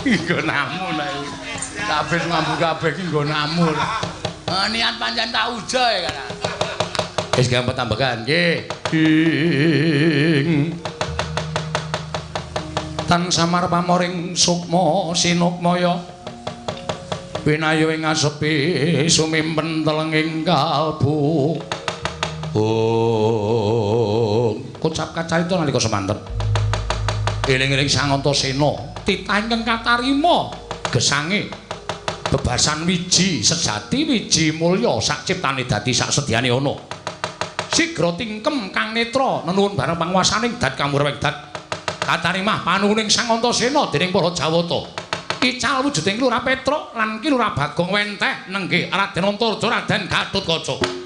Nggonamu nek. Sak bis mambu kabeh iki nggonamu. Niat pancen tak ujo ya kan. Wis gampang tambahan nggih. Ing tan samar pamoring sukma sinukmaya winayu ing asepi sumimpen telenging kalbu. Oh, kocap kacarita nalika semanten. Eling-eling Sang Antasena titah ingkang katarima gesange bebasan wiji sejati wiji mulya sak ciptane dadi sak sedyane ana. Sigra tingkem kang netra nenuwun bareng panguwasaning dat kamurweng dat katarimah panuwuning Sang Antasena dening para Jawata. Ical wujuding Ki Lurah Petruk lan Ki Lurah Bagong wenteh nenggih Raden Antarja Raden Gatotkaca.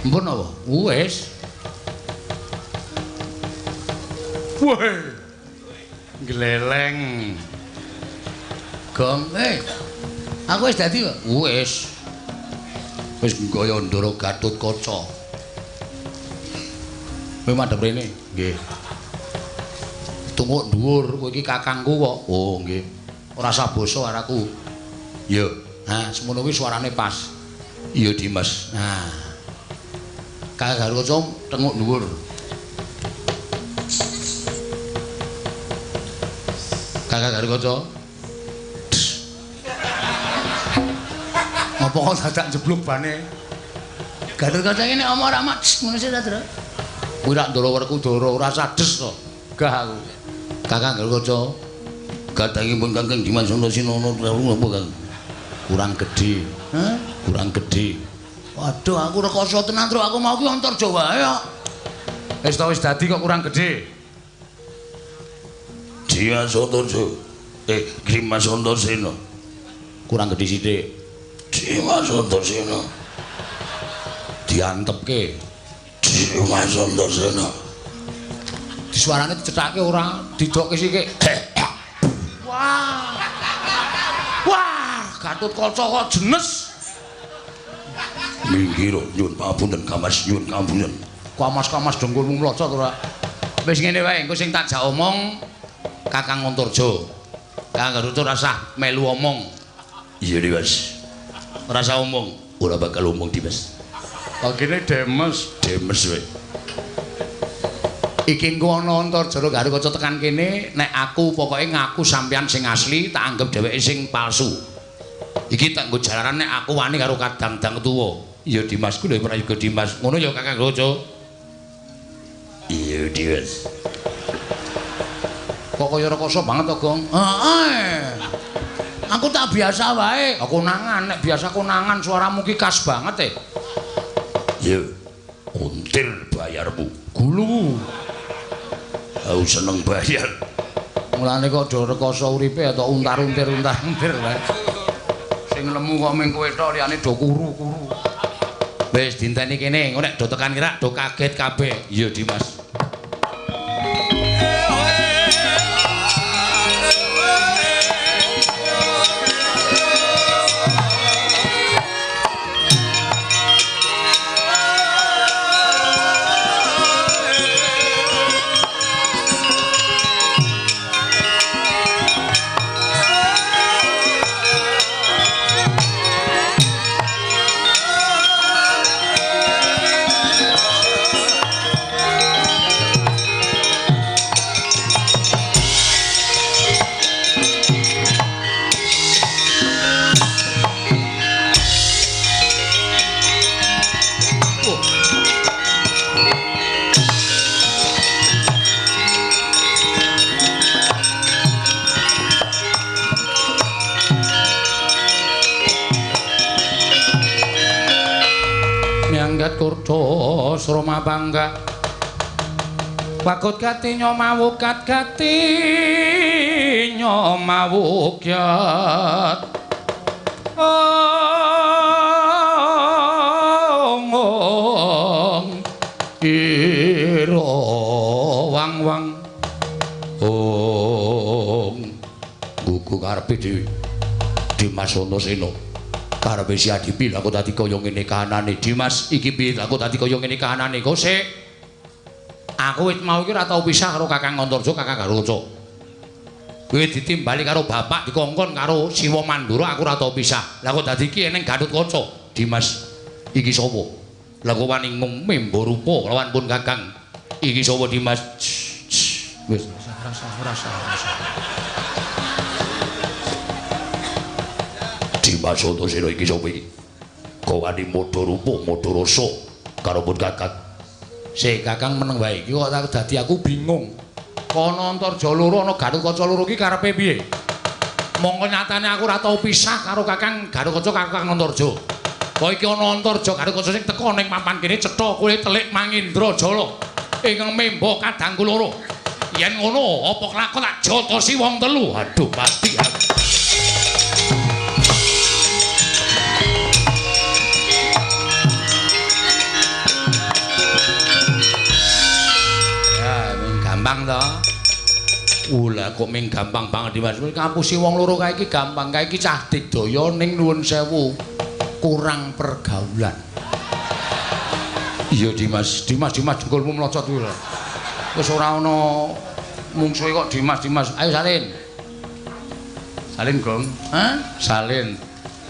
Mpun apa? Wis. Weh. Gleleng. Gong, aku wis dadi kok. Wis. Wis gaya Ndara Gatotkaca. Kowe madhep rene? Nggih. Tunggu dhuwur, kowe iki kakangku kok. Oh, nggih. Ora usah basa karo aku. Iya. Nah, semono kuwi suarane pas. Iya, Dimas. Nah. Kakang Gatotkaca tenguk dhuwur. Kakang Gatotkaca. Ngopo kok dadak jeblok bane? Gatotkaca iki nek omong ora mak ngono sih ta, Tru. Kuwi rak Ndara Werkudara ora sades to. Gah aku. Kakang Gatotkaca. Gatangipun Kakang Dimas Antasena napa, Kang? Kurang gedhe. Hah? Kurang gedhe. Waduh, aku rekoso tenan, Tru. Aku mau ki Antarja wae kok. Wis ta wis dadi kok kurang gedhe. Dimas Antarja. Dimas Antasena. Kurang gedhe sithik. Dimas Antasena. Diantepke. Dimas Antasena. Disuarane dicethake ora, didokke sithik. Wah. Wah, Gatotkaca kok jenes. Minggir nyuwun pangapunten Kamas, nyuwun pangapunten. Kamas-kamas dengkulmu mlocot ora. Wis ngene wae, engko sing tak jak omong Kakang Antarja. Kakang Gatotkaca ora usah melu omong. Iya, Dimas. Ora usah omong. Ora bakal omong, Dimas. Kene demes, demes wae. Iki engko ana Antarja Gatotkaca tekan kene, nek aku pokoke ngaku sampeyan sing asli, tak anggap dheweke sing palsu. Iki tak nggo jalaran nek aku wani karo kadang-dang tuwa. Iya Dimas ku lho prayoga Dimas. Ngono ya Kakang Gaca. Iya Dimas. Kok kaya rekoso banget to, Gong? Heeh. Aku tak biasa wae. Aku konangan, nek biasa konangan suaramu ki khas banget e. Iya. Untir bayarmu. Gulu. Aku seneng bayar. Mulane kok do rekoso uripe atau untar-untir untar-untir wae. Sing lemu kok mung kowe tok liyane do kuru-kuru. Wis dinteni kene, engko nek do tekan kira do kaget kabeh. Iya Dimas. Kurdo sroma bangga wakut gati nyomawukat gati nyomawukyat ong ira wang wang ong gugu karepe dhewe Dimas Antasena. Karepe si Adipi lha kok dadi kaya ngene kahanane Dimas iki piye lha kok dadi kaya ngene kahanane kok sik aku wit mau iki ora tau pisah karo Kakang Antarja Kakang Garuca kowe ditimbali karo bapak dikongkon karo Siwa Mandura aku ora tau pisah lha kok dadi iki eneng Gatotkaca Dimas iki sapa lha kok wani membo rupa lawan pun Kakang iki sapa Dimas wis rasa Dimas Antasena iki sapa iki? Kok wani modho rupa, modho rasa karo pun Kakang. Sik Kakang meneng wae iki kok dadi aku bingung. Kono Antarja loro ana Gatotkaca loro iki karepe piye? Mongko nyatane aku ora tau pisah karo Kakang Gatotkaca karo Kakang Antarja. Kok iki ana Antarja Gatotkaca sing teka ning papan kene cetha kowe telik Mangindra Jala ingkang memba kadangku loro. Yen ngono apa kelakon tak jotosi wong telu. Aduh pasti aku. Gampang to. Lah kok ming gampang banget Dimas. Ngapusi wong loro kae iki gampang. Kae iki cah digdaya ning nuwun sewu kurang pergaulan. Iya Dimas, Dimas Dimas jengkolmu mlocot kuwi. Wis ora ana mungsuhe kok Dimas Dimas. Ayo salin. Salin, Gong. Hah? Salin.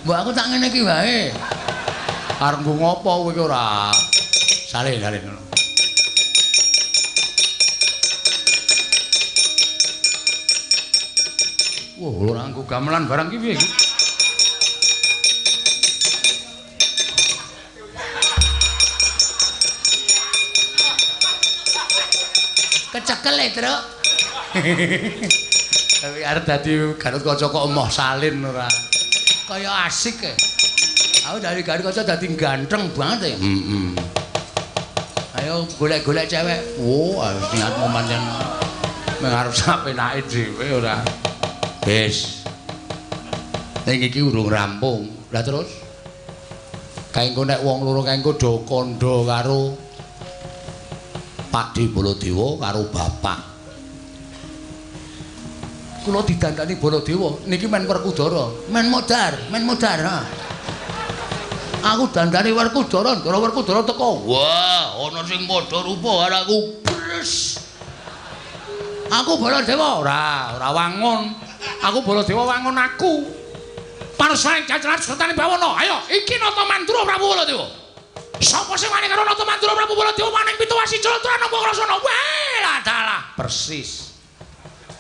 Mbok aku tak ngene iki wae. Arep nggo ngopo kowe iki ora? Salin, salin ngono. Wah, ora nggo gamelan barang ki piye iki? Kecekel e, Truk. Tapi arep dadi Gatotkaca kok emoh salin ora. Kaya asik e. Aku dari Gatotkaca dadi ganteng banget e. Heeh. Ayo golek-golek cewek. Wo, niatmu pancen meng arep sapenake dhewe ora. Wis. Ning iki urung rampung. Lah terus kae engko nek wong loro kae engko do kandha karo Pakde Baladewa karo bapak. Kula didandani Baladewa niki men Werkudara, men modar, men modar ha. Aku dandani Werkudara, ndara Werkudara teko. Wah, ana sing padha rupa karo aku. Bres. Aku Baladewa ora, ora wangun. Aku Baladewa wangun aku. Panusaing jajaran sertane bawana. Ayo, iki Nata Mandura Prabu Baladewa. Sapa sing wani karo Nata Mandura Prabu Baladewa maning pitu wasi jlontrana napa krasana. Wah, lah dalah persis.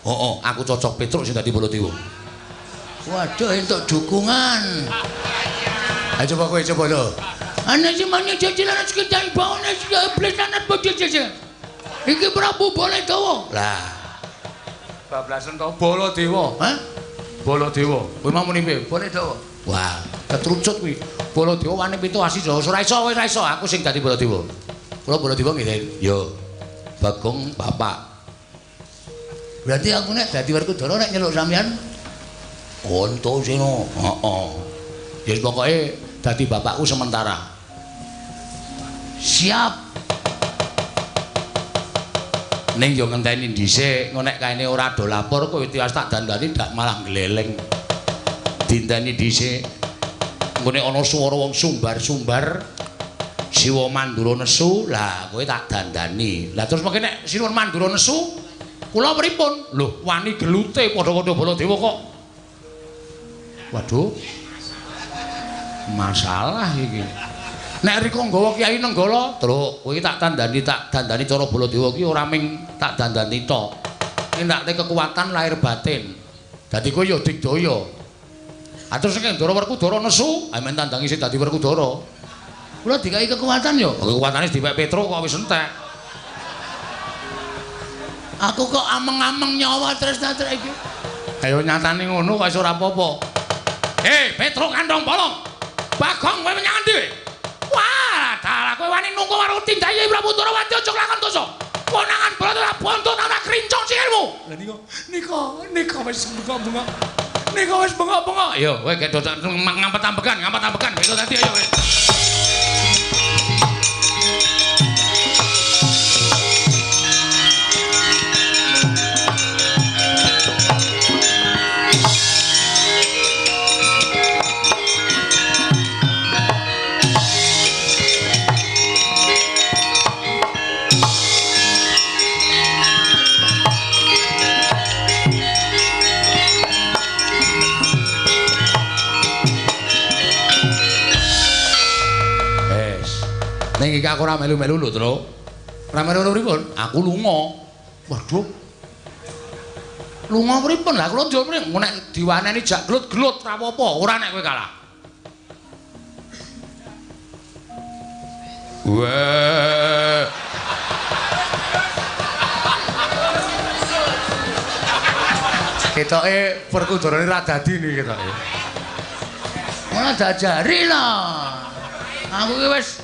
Heeh, aku cocok Petruk sing dadi Baladewa. Waduh, entuk dukungan. Ayo coba kowe coba lho. Ana sing mane jajalan sekedar bawane iblis anak bojo. Iki Prabu Baladewa. Lah. Bablasen to Baladewa. Hah? Baladewa. Kowe mau muni piye? Baladewa. Wah, ketrucut kuwi. Baladewa wani pitu asi Jawa. Ora iso, ora iso aku sing dadi Baladewa. Kula Baladewa nggih. Yo. Bagong bapak. Berarti aku nek dadi Werkudara nek nyeluk sampean Antasena. Heeh. Ya pokoke dadi bapakku sementara. Siap. Ning yo ngenteni dhisik, engko nek kaene ora do lapor kowe tiwas tak dandani dak malah gleleng. Dinteni dhisik. Engko nek ana swara wong sumbar-sumbar Siwa Mandura nesu, lah kowe tak dandani. Lah terus mengke nek Siwa Mandura nesu, kula pripun? Lho, wani gelute padha-padha Baladewa kok. Waduh. Masalah iki. Nek rika nggawa Kyai Nenggala, Truk, kowe tak dandani cara Baladewa iki ora ming tak dandani tok. Ning tak kekuatan lahir batin. Dadi kowe ya digdaya. Ah terus nek Ndara Werkudara nesu, amen tandangi sing dadi Werkudara. Kula dikai kekuatan ya. Kekuatane dipek Petruk kok wis entek. Aku kok ameng-ameng nyawa tresna iki. Ayo nyatane ngono kok wis ora apa-apa. Hei, Petruk kandhong bolong. Bagong kowe menyang endi? Wah, dalah kowe wani nunggu karo tindake Prabu Ndorowati aja lakon dosa. Konangan Baladewa bontot ora krincong sikilmu. Lah nika wis bengok-bengok. Nika wis bengok-bengok. Ayo kowe gedho ngampet-ambekan, ngampet-ambekan gitu tadi ayo kowe. Ning iki aku ora melu-melu lho, Truk. Ora melu pripun? Aku lunga. Waduh. Lunga pripun? Lah kula njur mrene nek diwaneni jak glut-glut ora apa-apa, ora nek kowe kalah. Wah. Ketoke Werkudarane ra dadi niki ketoke. Ora diajari lah. Aku ki wis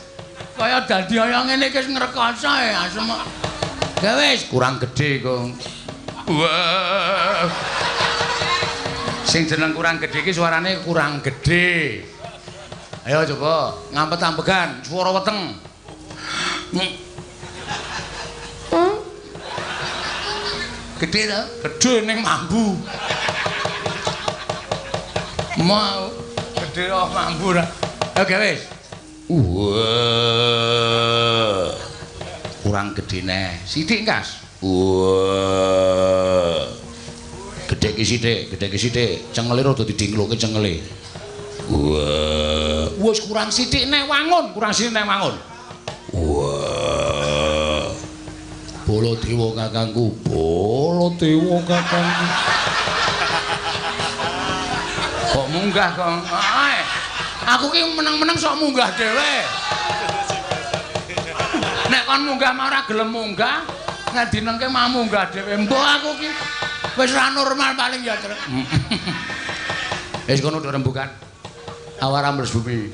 kaya dadi kaya ngene iki wis ngrekoso ya asem. Ya wis kurang gedhe kok. Wah. Sing jeneng kurang gedhe iki suarane kurang gedhe. Ayo coba ngampet-ambegan swara weteng. Gedhe to? Gedhe ning mambu. Mau gedhe oh mambu ra. Oke wis. Wah. Kurang gedhe neh. Sithik kas. Wah. Gedhe ki sithik, gedhe ki sithik. Cengele rada didingloke cengele. Wah. Wis kurang sithik neh wangun, kurang sithik neh wangun. Wah. Baladewa kakangku, Baladewa kakangku. Kok munggah kok? Aku ki meneng-meneng sok munggah dhewe. Nek kon munggah mah ora gelem munggah, nek dinengke mah munggah dhewe. Mbok aku ki wis ora normal paling ya, Truk. Wis kono do rembukan. Awar ambles bumi.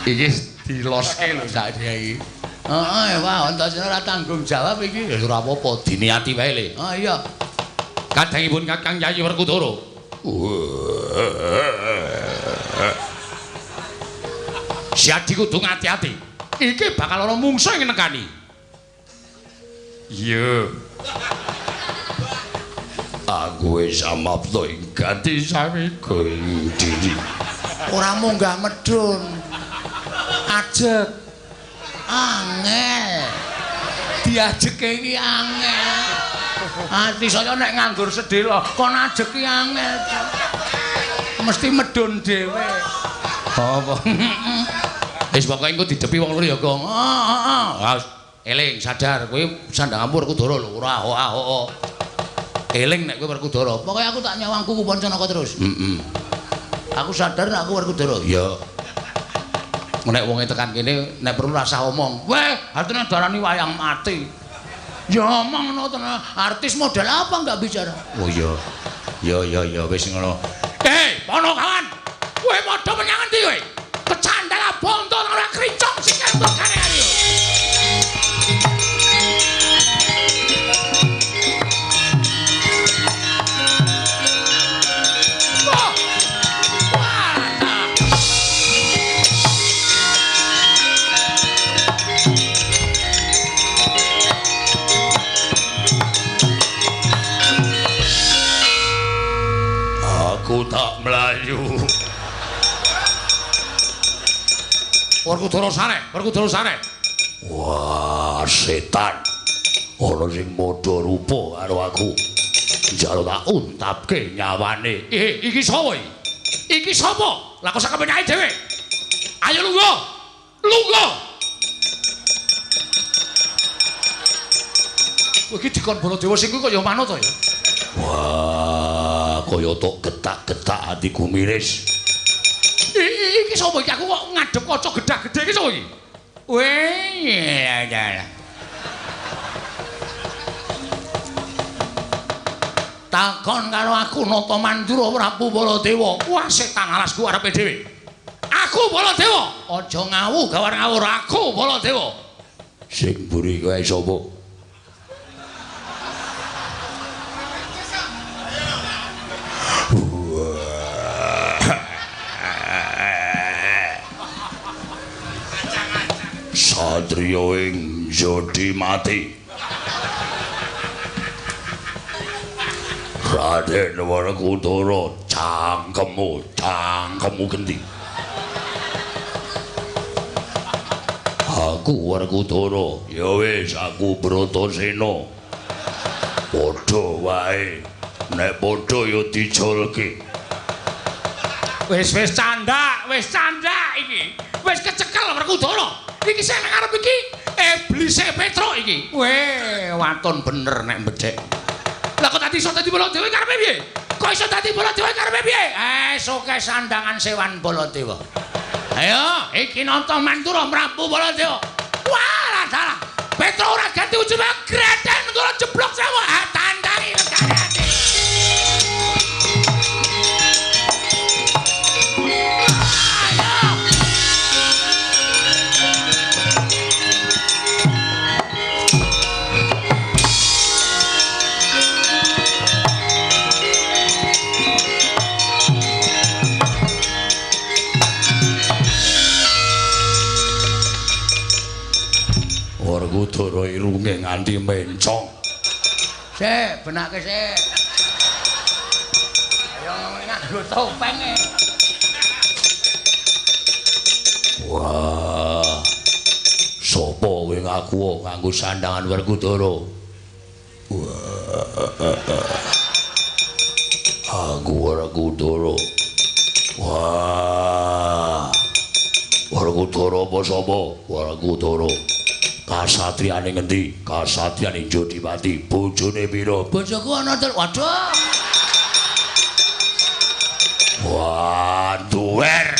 Iki diloske lho sak iki. Heeh, wah Antasena ora tanggung jawab iki. Ya ora apa-apa, diniati wae le. Oh iya. Kadangipun Kakang Yayi Werkudara. Siadi kudu ngati-ati. Iki bakal ana mungsuh sing nekani. Iya. Aku wis amapta ing gati samiga ing diri. Ora munggah medhun. Ajeg. Angel. Diajeke iki angel. Ati saya nek nganggur sedhela kon ajeg ki angel. Mesti medhun dhewe. Apa? Wis pokoke engko didepi wong loro ya, Gong. Heeh, heeh. Eling sadar kowe sandanganmu Werkudara lho, ora ho. Eling nek kowe Werkudara. Pokoke aku tak nyawang kuku Pancanaka terus. Heeh. Aku sadar nek aku Werkudara. Iya. Nek wonge tekan kene nek perlu rasah omong. Weh, artine darani wayang mati. Ya omong ngono tenan. Artis model apa enggak bicara? Oh iya. Ya ya ya wis ngono. Hei, Ponokawan. Kowe padha menyang endi kowe? Kecandal bonto ora kricong sikil bekane ayo. Aku tak mlayu. Werkudara sare, Werkudara sare. Wah, setan. Ana sing padha rupa karo aku. Njaluk tak untapke nyawane. Iki sapa iki? Iki sapa? Lah kok sak kepenyake dhewe. Ayo lungguh. Lungguh. Iki dikon Baladewa sing kuwi kaya manut to ya. Wah, kaya tok getak-getak atiku miris. Iki sapa iki? Aku kok ngadhep kaca gedhak-gedhe iki sapa iki? Weh, ya. Takon karo aku Nata Mandura Prabu Baladewa. Wah, setan alasku arepe dhewe. Aku Baladewa. Aja ngawu gawar ngawur aku Baladewa. Sing mburi kowe sapa? Satriya ing jodi mati. Raden Werkudara, cangkemmu, cangkemmu gendi. Aku Werkudara, ya wis aku Bratasena. Padha wae, nek padha ya dijolke. Wis wis candak iki. Wis kecekel Werkudara. Iki sing nang arep iki iblise Petruk iki. Weh, waton bener nek mbedhek. Lah kok tadi iso dadi Baladewa karepe piye? Kok iso dadi Baladewa karepe piye? Soke sandangan sewan Baladewa. Ayo, iki Nata Mandura Prabu Baladewa. Wah, dalah. Petruk ora ganti ujube greden ngono jeblok sewu. Ah, tandangi legane ati. Werkudara irunge nganti mencong. Sik, benake sik. Ayo nganggo topeng e. Wah. Sopo kowe ngaku nganggo sandangan Werkudara? Wah. Aku Werkudara. Wah. Werkudara apa sapa? Werkudara. Kasatriyane ngendi? Kasatriyane Jodipati. Bojone pira? Bojoku ana telu. Waduh. Wah, duwer.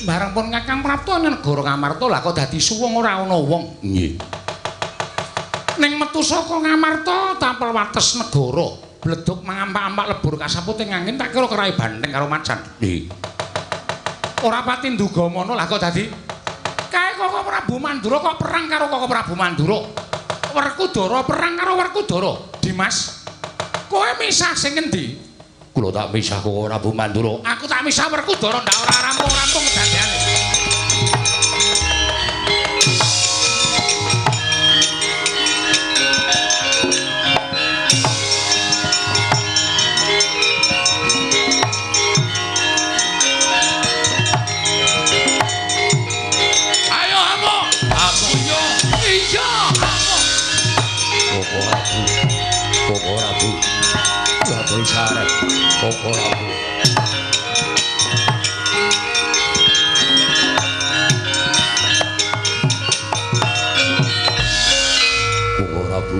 Bareng pun Kakang Prapta negara Ngamarta lah kok dadi suwung ora ana wong. Nggih. Ning metu saka Ngamarta tapel wates negara, bleduk mangampak-ampak lebur kasaput ing angin tak kira kerai banteng karo macan. Nggih. Ora pati nduga mono lah kok dadi kae Koko Prabu Mandura kok perang karo Koko Prabu Mandura. Werkudara perang karo Werkudara. Dimas, kowe misah sing ngendi? Kula tak misah Koko Prabu Mandura. Aku tak misah Werkudara ndak ora rampung-rampung kedadeane. Ayo amuk. Amuk yo. Iya, amuk. Koko Prabu. Koko Prabu. Prabu sarep. Koko Prabu. Koko Prabu.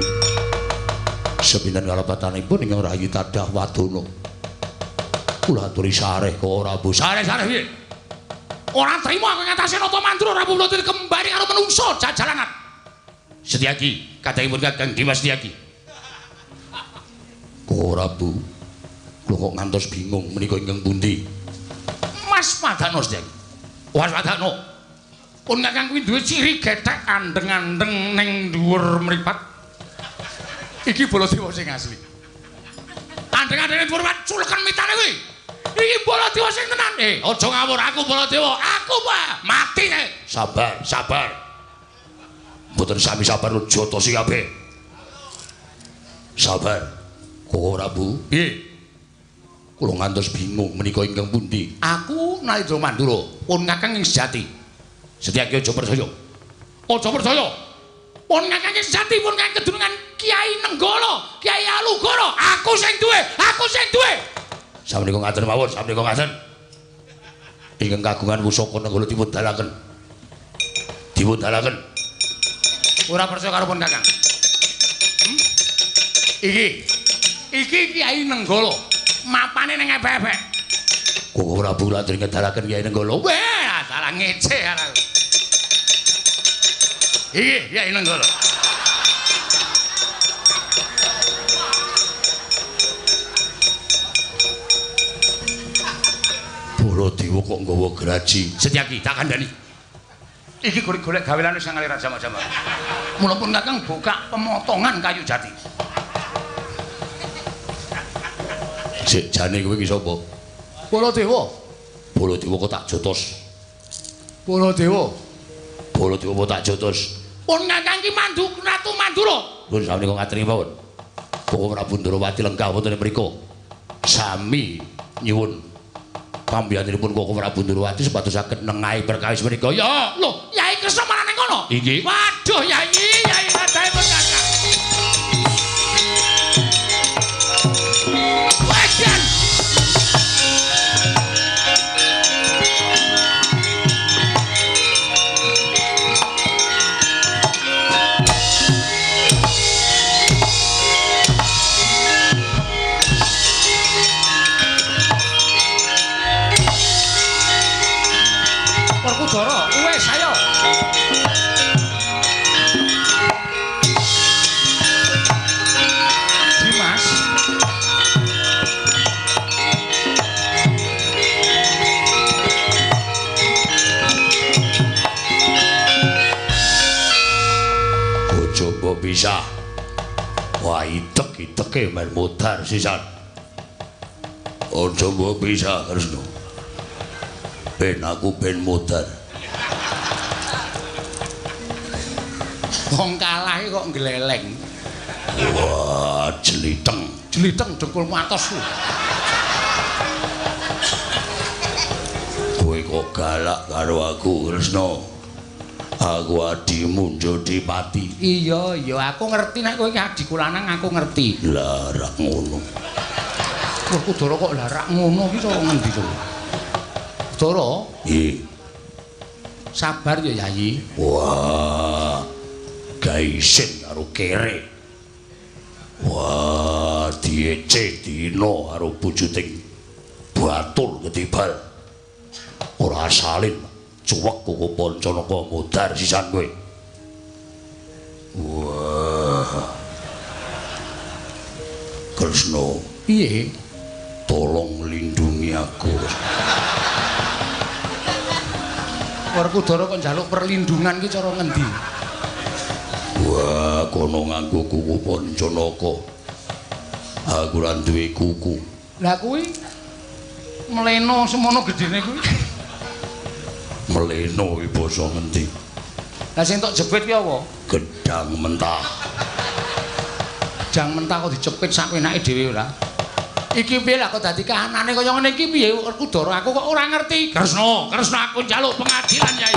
Sepinten kalepatanipun ingkang rayi tadah wadana. Kula aturi sareh Koko Prabu. Sareh-sareh piye? Ora trimo aku ngatasé Nata Mandura Prabu Baladewa kembali karo menungso jajalangan. Setyaki, kadangipun Kakang Dimas Setyaki. Koko Prabu, kula kok ngantos bingung menika ingkang pundi? Mas Padano Setyaki. Mas Padano. Pun Kakang kuwi duwe ciri gethek andeng-andeng ning dhuwur mripat. Iki Baladewa sing asli. Andeng-andeng ning dhuwur mripat culeken mitane kuwi. Iki Baladewa sing tenan. Aja ngawur, aku Baladewa. Aku Pak, mati kae. Sabar, sabar. Mboten sami sabar jotosi kabeh. Sabar. Koko Prabu, piye? Kula ngantos bingung menika ingkang pundi? Aku Narendra Mandura, pun Kakang ing sejati. Setyaki aja percaya. Aja percaya. Pun Kakang ing sejati, pun Kakang kedunungan Kiai Nenggala, Kiai Alugoro. Aku sing duwe, aku sing duwe. Samenika ngaten mawon, samenika ngaten. Ingkang kagungan pusaka Nenggala dipun dalaken. Dipun dalaken. Ora percaya karo pun Kakang. Iki. Iki Kiai Nenggala. Mapane ning ebek-ebek. Koko Prabu latri ngedalaken Kiai Nenggala. Wah, salah ngece aku. Iki Kiai Nenggala. Baladewa kok nggawa graji. Setyaki tak kandhani. Iki golek gawelan wis ngalir jama-jama. Mula pun Kakang buka pemotongan kayu jati. Sik jane kowe iki sapa? Baladewa. Baladewa kok tak jotos. Baladewa. Baladewa kok tak jotos. Pun Kakang iki mandu Ratu Mandura. Pun samenika ngaturi mawon. Koko Prabu Ndrawati lenggah wonten mriku. Sami nyuwun pambiyanipun Koko Prabu Ndrawati supados saged nengahi perkawis menika. Ya, lho, Yai Kresna marang ning kono. Inggih. Waduh, Yai, Yai kadahe pun Kakang. Wajan. Werkudara, wis ayo. Dimas. Bojo mbok pisah. Wah, itek-iteke men modar sisan. Aja mbok pisah, Kresna. Ben aku ben modar. Wong kalah kok ngleleng. Wah, jeliteng. Jeliteng dengkulmu atos. Kowe kok galak karo aku, Kresna. Aku adimu Jodipati. Iya, iya, aku ngerti nek kowe iki adhiku lanang, aku ngerti. Lah, rak ngono. Werkudara kok lah rak ngono iki cara ngendi to? Dara? Nggih. Sabar ya, Yayi. Wah. Gaisin karo kere. Wah, diece dina karo bujuting batur ketibal. Ora salin cuwek koko Pancanaka modar sisan kowe. Wah. Kresna, piye? Tolong lindungi aku. Werkudara kok njaluk perlindungan ki cara ngendi? Wah, kono nganggo kuku Pancanaka. Aku ora duwe kuku. Lah kuwi mleno semono gedene kuwi. Mleno iki basa ngendi? Lah sing tok jepit ki apa? Gedang mentah. Gedang mentah kok dicepit sak enake dhewe ora? Iki piye lah kok dadi kahanane kaya ngene iki piye Werkudara aku kok ora ngerti. Kresna, Kresna aku njaluk pengadilan Yai.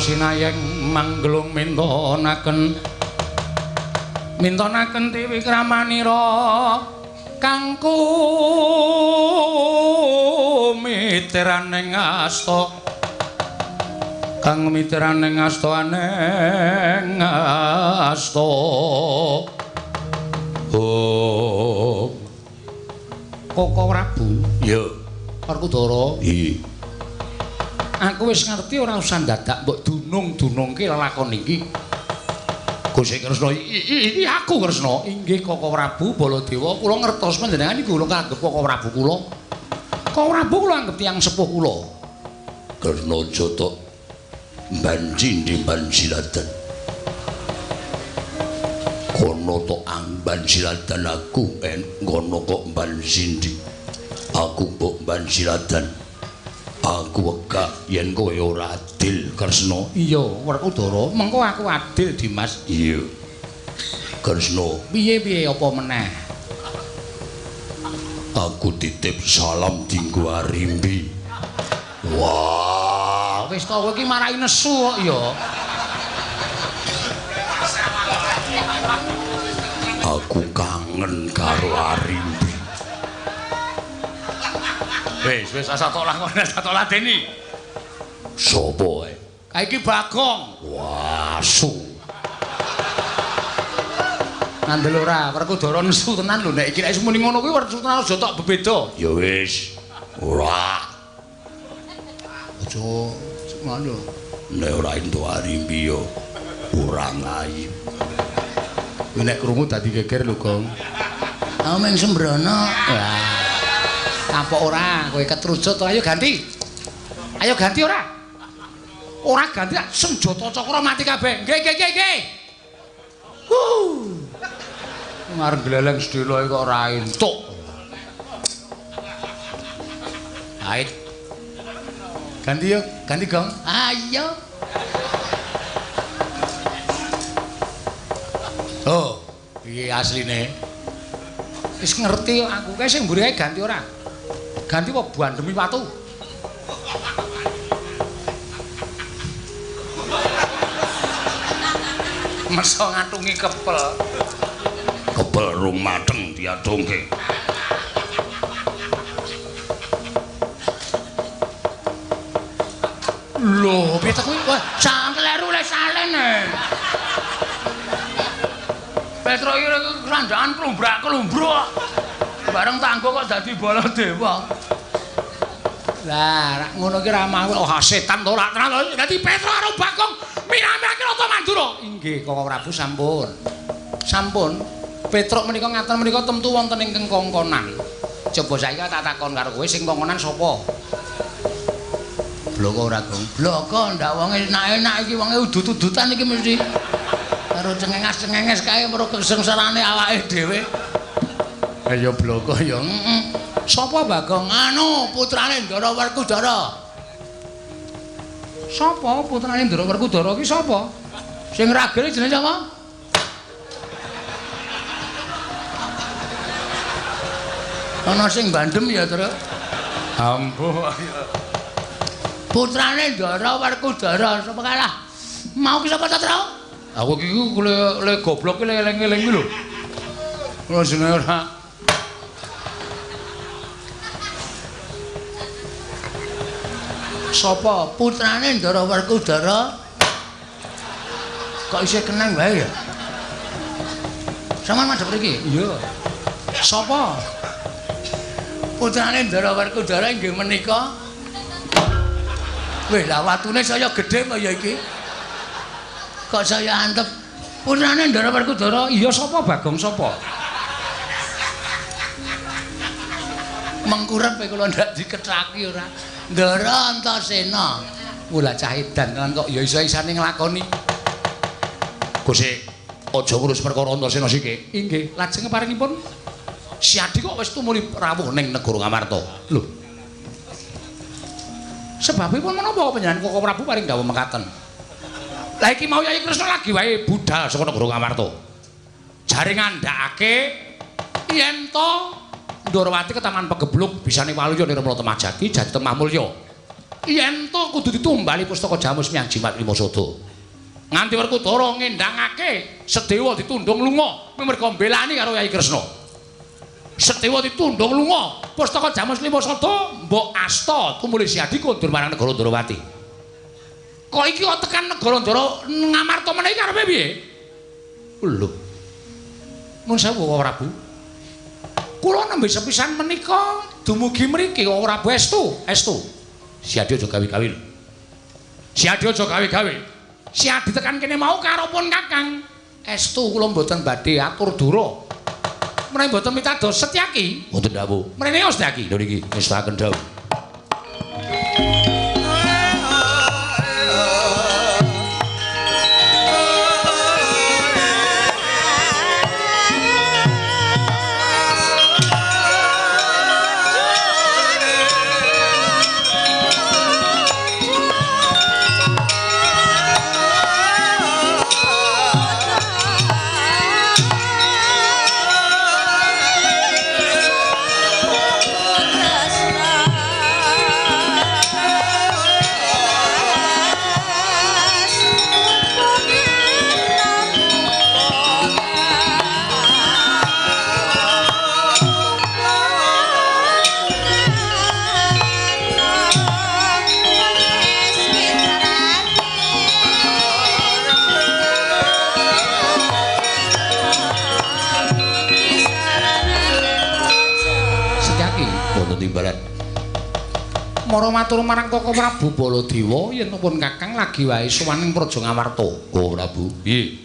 Sinayeng manggelung mintonaken mintonaken tiwikramanira kangku miteraning asta kang miteraning asta aneng asta. Oh Koko Prabu ya Werkudara iya. Aku wis ngerti ora usah dadak mbok dunung-dunungke lelakon iki. Gusti Kresna iki aku Kresna. Inggih Koko Prabu Baladewa, kula ngertos panjenengan iku kula anggep Koko Prabu kula. Koko Prabu kula anggep tiyang sepuh kula. Kresna jotok banji ndi banjilatan. Kono tok ambanjilatan aku en ngono kok banjindi. Aku mbok banjilatan. Aku wegah yen kowe ora adil Kresna. Iya, Werkudara, mengko aku adil Dimas. Iya. Kresna, piye-piye apa meneh? Aku titip salam dinggo Arimbi. Wah, wis to kowe iki marai nesu kok ya. Aku kangen karo Arimbi. Wis, wis asa tok lakon, asa tok ladeni. Sopo ae? Kae iki Bagong. Wah, asu. Ngandel ora, Werkudara nesu tenan lho nek iki nek wis muni ngono kuwi Werkudara aja tok bebeda. Ya wis. Ora. Aja ngono. Nek ora entuk Arimbi ya ora ngayi. Kuwi nek krungu dadi geger lho, Gong. Aku mung sembrono. Wah. Kapok ora, kowe ketrucut to. Ayo ganti. Ayo ganti ora? Ora ganti senjata cakra mati kabeh. Nggih, nggih, nggih, nggih. Wuh. Ngarep gleleng sedhela kok ora entuk. Ait. Ganti yo, ganti Gong. Ayo. Oh, piye asline? Wis ngerti aku kae sing mburi kae ganti ora? Ganti apa bandemi watu? Meso ngatungi kepel. Kepel rung mateng diatungke. Lho, piye ta kuwi? Wah, sak kleru le salene. Petro iki randaan klumbrak-klumbruk. Bareng tanggo kok dadi Baladewa. Lah, rak ngono ki ra mau. Oh, setan to rak tenan. Dadi Petro karo Bagong miramake Rata Mandura. Inggih, Koko Prabu sampun. Sampun. Petruk menika ngaten menika temtu wonten ingkang kongkonan. Coba saiki tak takon karo kowe sing kongkonan sapa? Bloko ora, Gong? Bloko ndak wonge enak-enak iki wonge udut-udutan iki mesti. Karo cengenges-cengenges kae mergo kesengsarane awake dhewe. Ayo bloko ya. Heeh. Sapa Bagong? Anu, putrane Ndara Werkudara. Sapa putrane Ndara Werkudara ki sapa? Sing ragene jenenge sapa? Ana sing bandem ya, Truk. Ampuh. Putrane Ndara Werkudara sapa kalah? Mau ki sapa ta, Truk? Aku iki le goblok ki eling-eling kuwi lho. Ora jenenge ora. Sapa? Putrane Ndara Werkudara. Kok isih keneng wae ya? Sampeyan madhep mriki? Iya. Sapa? Putrane Ndara Werkudara inggih menika. Weh, lah watune saya gedhe apa ya iki? Kok saya antep? Putrane Ndara Werkudara, iya sapa Bagong sapa? Mengkurep kula ndak dikethaki ora. Ndara Antasena. Wah, cah edan tenan kok ya iso-isane nglakoni. Gusti, aja ngurus perkara Antasena siki. Inggih, lajeng paringipun Siadi kok wis tumuli rawuh ning negara Ngamarta. Lho. Sebabipun menapa panjenengan Koko Prabu paring dawuh mekaten? Lah iki mau Yayi Kresna lagi wae budal saka negara Ngamarta. Jare ngandhakake yen to Ndorowati ketaman pegebluk bisane waluya nirmala Temah Jati jati Temah Mulya. Yen to kudu ditumbali pustaka Jamus Miang Jimat Lima Sada. Nganti Werkudara ngendhangake Sedewa ditundung lunga merga mbelani karo Yayi Kresna. Sedewa ditundung lunga, pustaka Jamus Lima Sada mbok asta tumuli Siadi kondur marang negara Ndorowati. Kok iki kok tekan negara Ndara Ngamarta meneh iki karepe piye? Lho. Mun sewu Koko Prabu. Kula nembe sepisan menika dumugi mriki Koko Prabu estu, estu. Siadi aja gawe-gawe lho. Siadi aja gawe-gawe. Siadi tekan kene mau karo pun Kakang. Estu kula mboten badhe atur dura. Menawi mboten mitados Setyaki. Mboten dawuh. Mrene Setyaki. Lho niki ngestaken dawuh. Mara matur marang Koko Prabu Baladewa yen pun Kakang lagi wae sowan ing Praja Ngamarta. Koko Prabu, piye?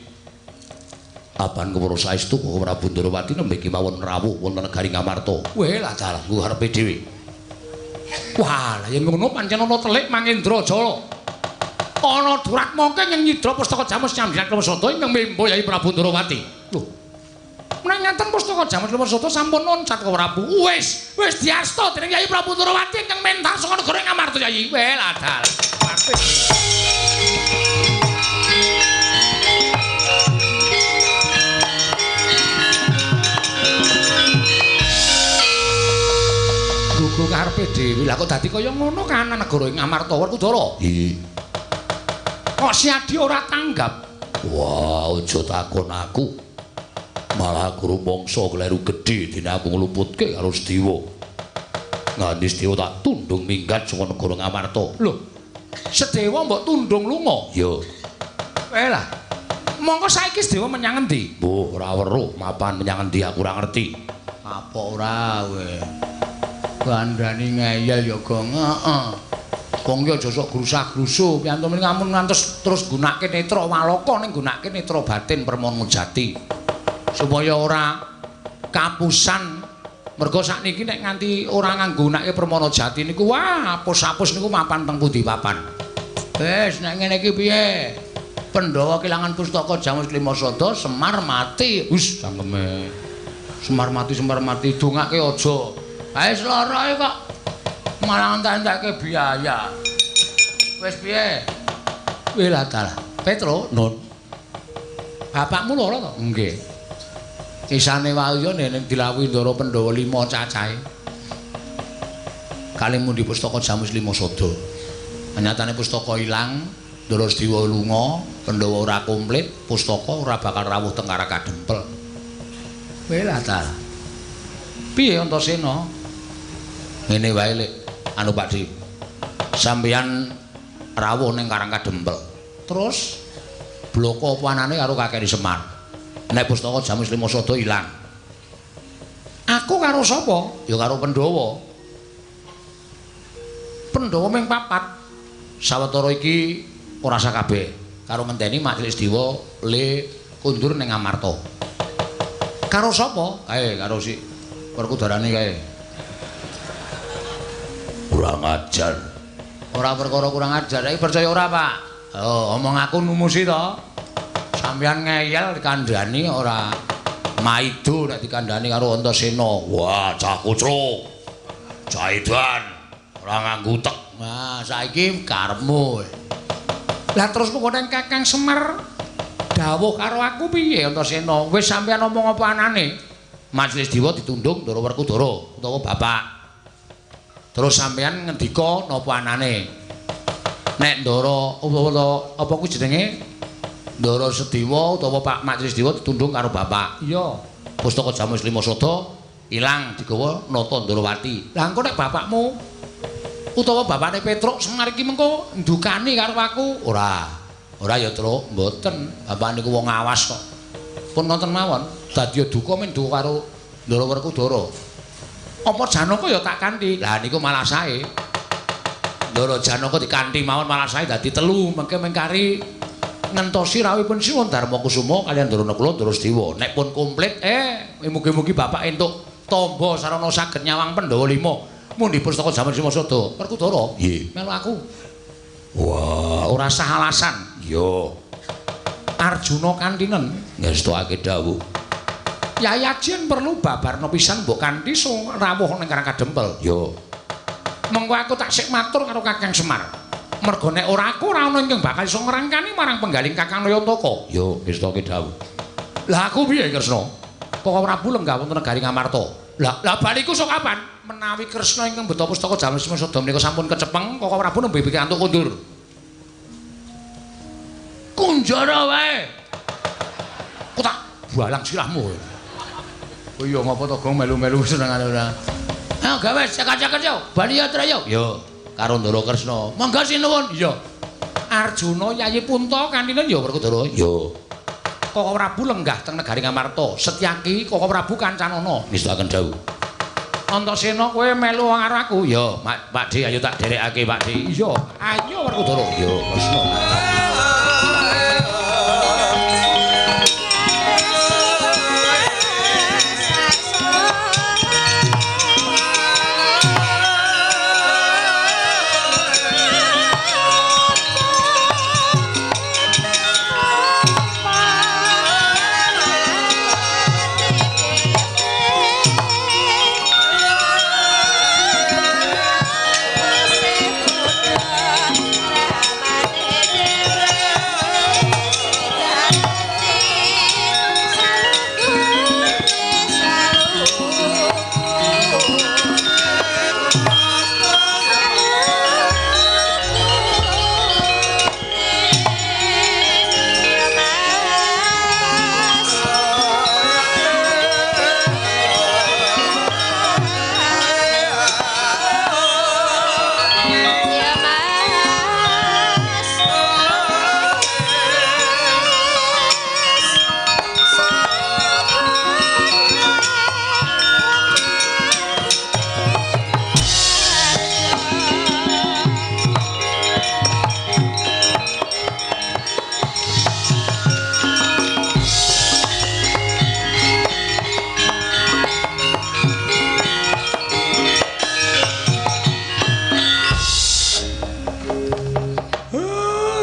Apan kewara saestu Koko Prabu Ndorowati nembe kemawon rawuh wonten negari Ngamarta. Weh lah dalah nggo karepe dhewe. Wah, lah yen ngono pancen ana telik Mangendra Jala. Ana Duratmaka ingkang nyidra pustaka Jamus Nyambilan Klewasada ingkang membo Yayi Prabu Ndorowati. Lho. Menawi ngaten pustaka Jamus Klewasada sampun loncat Koko Prabu. Wis, wis diasta dening Yayi Prabu Ndorowati ingkang mentar saka negara Ngamarta Yayi. Weh lah dalah. Gugu karepe dhewe. Lah kok dadi kaya ngono kahanan negara ing Ngamarta Werkudara? Iya. Kok Siadi ora tanggap? Wah, aja takon aku. Malah aku rumangsa kleru gedhe dene aku ngluputke karo Sedewa. Nganti Sedewa tak tundung minggat saka negara Ngamarta. Lho, Sedewa mbok tundung lunga? Iya. Eh lah. Mongko saiki Sedewa menyang endi? Mbuh, ora weruh mapan menyang endi aku ora ngerti. Apa ora kowe? Gandani ngeyel ya, Gong. Heeh. Wong ki aja sok grusah-grusuh, piyantu mriki ampun ngantos terus gunake netra waloka ning gunake netra batin Permana Jati. Supaya ora kapusan. Mergo sakniki nek nganti ora nganggunake Permana Jati niku wah apus-apus niku mapan teng pundi papan. Wis nek ngene iki piye? Pandhawa kelangan pustaka Jamus Lima Sada, Semar mati. Wis cangkeme. Semar mati, Semar mati dongake aja. Ae lara kok malah entek-entekke biaya. Wis piye? Wis lah dalah. Petro, Nun. Bapakmu lara to? Nggih. Isane waluya nek dilawuhi Ndara Pandhawa 5 cacahe. Kali mundi pustaka Jamus Lima Sada. Nyatane pustaka ilang, Ndara Sedewa lunga, Pandhawa ora komplit, pustaka ora bakal rawuh teng Karakadempel. Wis lah dalah. Piye Antasena? Ngene wae Lek, anu Pakdhe. Sampeyan rawuh ning Karang Kadempel. Terus bloko apa anane karo kakek Semar. Nek pustaka Jamus Lima Sada ilang. Aku karo sapa? Ya karo Pandhawa. Pandhawa ming papat. Sawetara iki ora sakabeh karo ngenteni Majelis Dewa le kundur ning Amarta. Karo sapa? Kae karo si Werkudarane kae. Kurang ajar. Ora perkara kurang ajar, iki percaya ora, Pak? Oh, omong aku numusi to. Sampeyan ngeyel dikandhani ora maido nek dikandhani karo Antasena. Wah, cah kucruk. Cah edan, ora nganggo utek. Nah, saiki karepmu. Lah terus mengko nang Kakang Semar dawuh karo aku piye Antasena? Wis sampeyan omong apa anane? Majelis Dewa ditundung Ndara Werkudara utawa bapak. Terus sampeyan ngendika napa anane? Nek Ndara apa kuwi jenenge? Ndara Sedewa utawa Pak Majelis Dewa ditundung karo bapak. Iya. Pustaka Jamus Lima Sada ilang digawa Nata Ndarawati. Lah engko nek bapakmu utawa bapakne Petruk Semar iki mengko ndukani karo aku? Ora. Ora ya, Truk, mboten. Bapak niku wong awas kok. Pun nonton mawon. Dadi duka men duka karo Ndara Werkudara. Apa Janaka ya tak kanthi? Lah niku malah sae. Ndara Janaka dikanthi mawon malah sae dadi telu, mengke mengkari ngentosi rawuhipun Sinuwun Darma Kusuma kaliyan Ndara Nakula Ndara Sedewa. Nek pun komplit, mugi-mugi bapak entuk tamba sarana saged nyawang Pandhawa lima. Mundi pustaka Jamus Lima Sada. Werkudara. Nggih. Melu aku. Wah, ora sah alasan. Iya. Arjuna kantinen ngestokake dawuh. Yai Ajen perlu babarna pisan mbok kanthi rawuh ning Karang Kadempel. Yo. Mengko aku tak sik matur karo Kakang Semar. Mergo nek ora aku ora ana ingkang bakal iso ngrangkani marang penggaling Kakang Nayantaka. Yo, ngestokake dawuh. Lah aku piye Kresna? Koko Prabu lenggah wonten negari Ngamarta. Lah, lah baliku sok kapan? Menawi Kresna ingkang beto pustaka Jamus Lima Sada menika sampun kecepeng, Koko Prabu nembe pikantuk kondur. Kunjara wae. Ku tak balang sirahmu. Oh iya ngapa to Gong melu-melu senengane ora. Ayo gawe cekak-cekak yo, bali ya Tra yo. Yo, karo Ndara Kresna. Monggo sinuwun. Iya. Arjuna Yayi Punta kantine ya Werkudara. Yo. Koko Prabu lenggah teng negari Ngamarta. Setyaki Koko Prabu kancanana. Ngestokaken dawuh. Antasena kowe melu karo aku. Yo, Pak D ayo tak derekake Pak D. Iya. Ayo Werkudara. Yo, Kresna.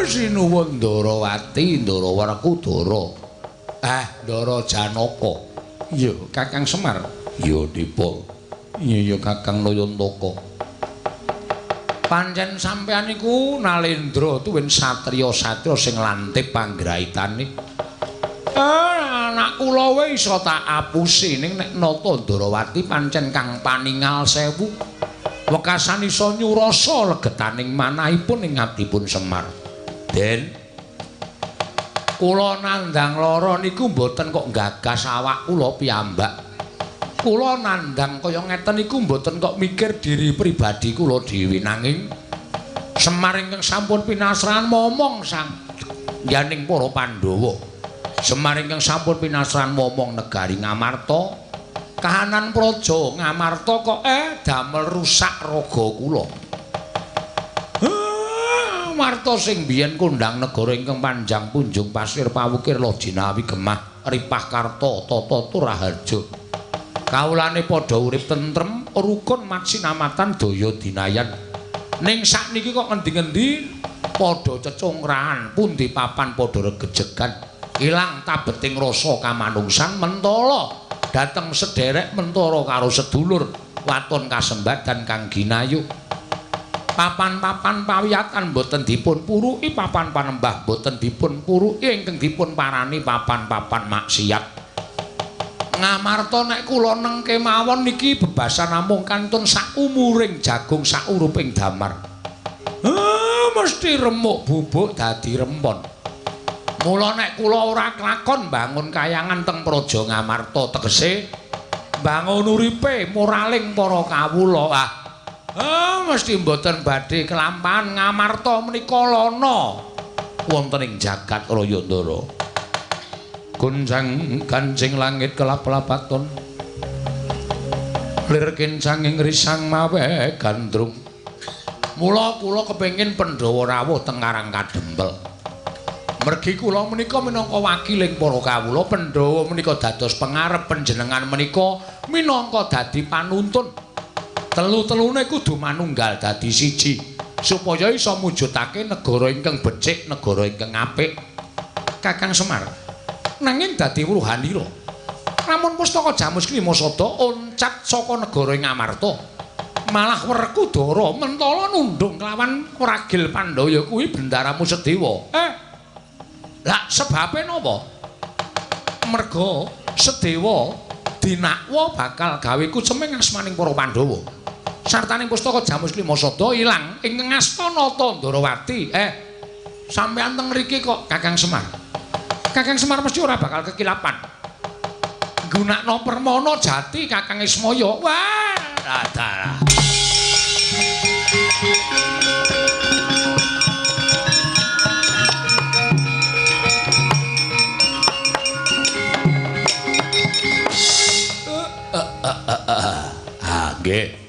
Sinuwun Ndarawati, Ndara Werkudara. Ndara Janaka. Iya, Kakang Semar. Iya, Dipa. Iya, Kakang Nayantaka. Pancen sampeyan niku nalendra tuwin satriya-satriya sing lantip panggraitane. Anak kula wae iso tak apusi ning nek nata Ndarawati pancen kang paningal sewu. Wekasan iso nyurasa legetaning manahipun ing abdipun Semar. Den, kula nandhang lara niku mboten kok gagas awak kula piyambak. Kula nandhang kaya ngeten niku mboten kok mikir diri pribadi kula dhewe, nanging Semar ingkang sampun pinasrahan momong sang yaning para Pandhawa. Semar ingkang sampun pinasrahan momong negari Ngamarta. Kahanan praja Ngamarta kok damel rusak raga kula. Marta sing biyen kondhang negara ingkang panjang punjung pasir pawukir lojinawi gemah ripah karta tata turaharja. Kawulane padha urip tentrem rukun matsinamatan daya dinayan. Ning sakniki kok ngendi-ngendi padha cecungrahan, pundi papan padha regejegan, ilang tabeting rasa kamanungsan mentala dhateng sederek mentara karo sedulur waton kasembadan kang ginayu. Papan-papan pawiyatan boten dipun puruki, papan panembah boten dipun puruki, ingkang dipun parani papan-papan maksiat. Ngamarta nek kula neng kemawon niki bebasan namung kantun saumuring jagung sauruping damar. Mesti remuk bubuk dadi rempon. Mula nek kula ora klakon bangun kayangan teng Praja Ngamarta, tegese bangun uripe moraling para kawula. Mesti mboten badhe kelampahan Ngamarta menika lana wonten ing jagat raya Ndara. Gonjang kancing langit kelap-lapaton, lir kincanging risang mawe gandrung. Mula kula kepengin Pandhawa rawuh teng Karang Kadempel. Mergi kula menika minangka wakiling para kawula, Pandhawa menika dados pengarep, panjenengan menika minangka dadi panuntun. Telu-telune kudu manunggal dadi siji supaya iso mujudake negara ingkang becik, negara ingkang apik. Kakang Semar, nanging dadi wuruhanira lamun pustaka Jamus Klima Sada oncat saka negara Ngamarta, malah Werkudara mentala nundung kelawan ragil Pandhaya kuwi bendaramu Sedewa. Lah sebabe napa? Merga Sedewa dinakwa bakal gawe kuceming asmaning para Pandhawa. Sartaning pustaka Jamus Klima Sada ilang ing ngastana Ndrawati. Sampeyan teng mriki kok Kakang Semar. Kakang Semar mesti ora bakal kekilapan. Nggunakno permana jati Kakang Ismaya. Wah, dadah. Nggih.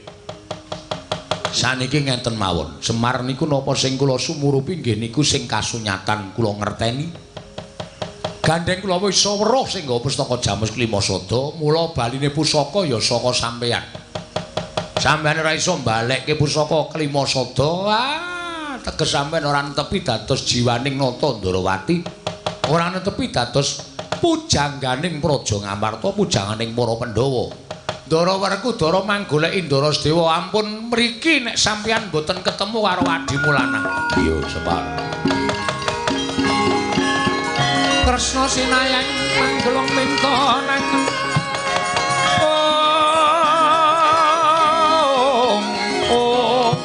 Saniki ngenten mawon. Semar niku napa sing kula sumurupi nggih niku sing kasunyatan kula ngerteni. Gandeng kula wis weruh sing nggawa pustaka Jamus Klima Sada, mula baline pusaka ya saka sampeyan. Sampeyan ora iso mbalekke pusaka Klima Sada. Teges sampeyan ora netepi dados jiwaning Nata Ndrawati. Ora netepi dados pujangganing Praja Ngamarta, pujangganing para Pandhawa. Ndara Werkudara manggoleki Ndara Sedewa, ampun mriki nek sampeyan mboten ketemu karo adimu lanang. Iya, Semar. Kresna sinayang manggolong minta nang om om.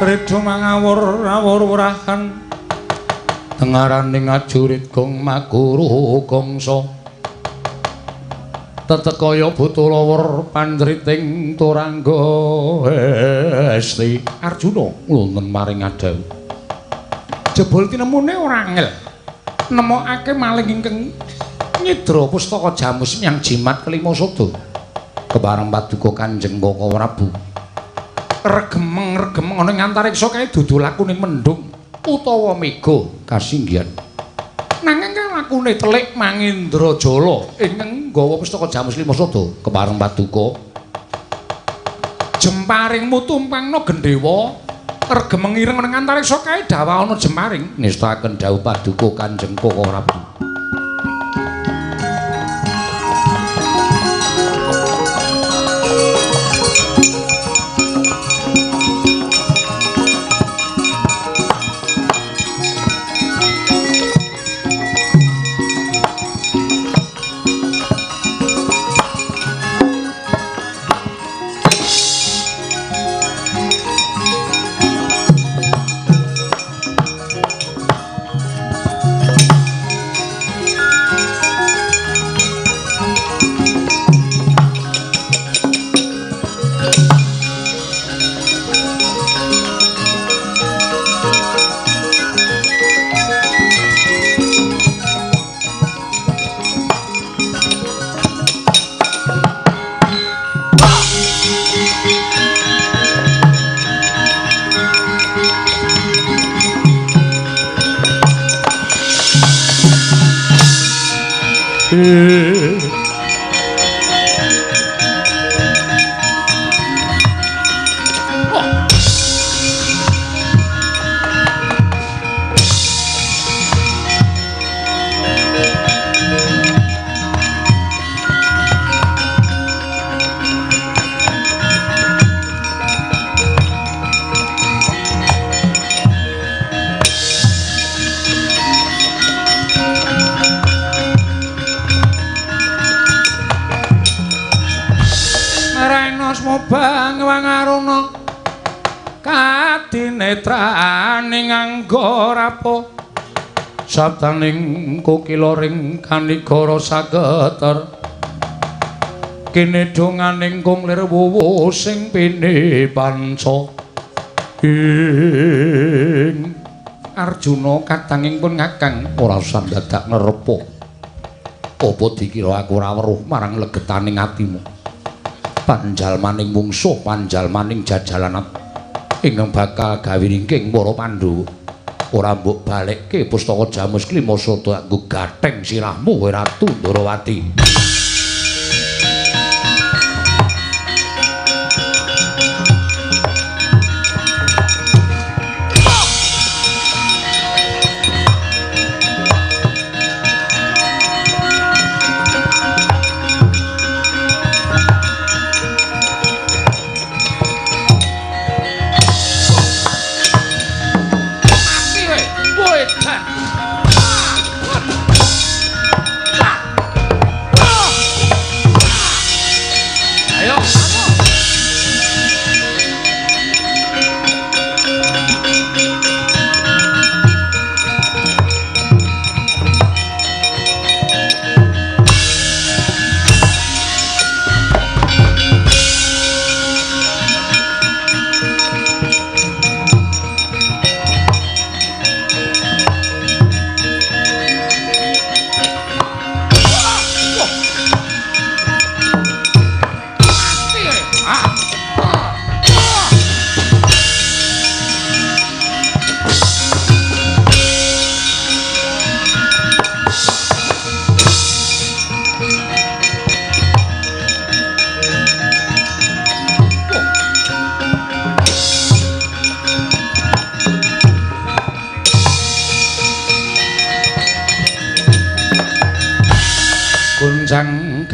Redo mangawur-awur wurahan tengaraning ajurit gong maguru gongso tetekaya buta lawur pandriting turangga esti. Arjuna wonten maring adhaw jebul tinemune ora angel nemokake maling ingkang nyidra pustaka jamus yang jimat kelima sada kepareng paduka Kanjeng Kaka Prabu. Regemeng-regemeng ana ing antariksa kae dudu lakune mendung utawa mega kasinggihan. Nanging lakune telik Mangendrajala ingkang nggawa pustaka jamus lima sada kepareng paduka jemparingmu tumpangna gendhewa regemeng ireng ana ing antariksa kae dawa ana jemparing nistakaken dawuh paduka Kanjeng Kaka Prabu. Sabdaning kokila ring kanigara saketer kene donganing kung lir wuwu sing pini panca ing Arjuna kadanging pun ngakang ora usah dadak ngrepo apa dikira aku ora weruh marang legetaning atimu panjalmaning mungsuh panjalmaning jajalan ingkang bakal gawe ringking para Pandhawa. Ora mbok balekke pustaka jamus klima sada anggo gatheng sirahmu kowe Ratu Ndorowati.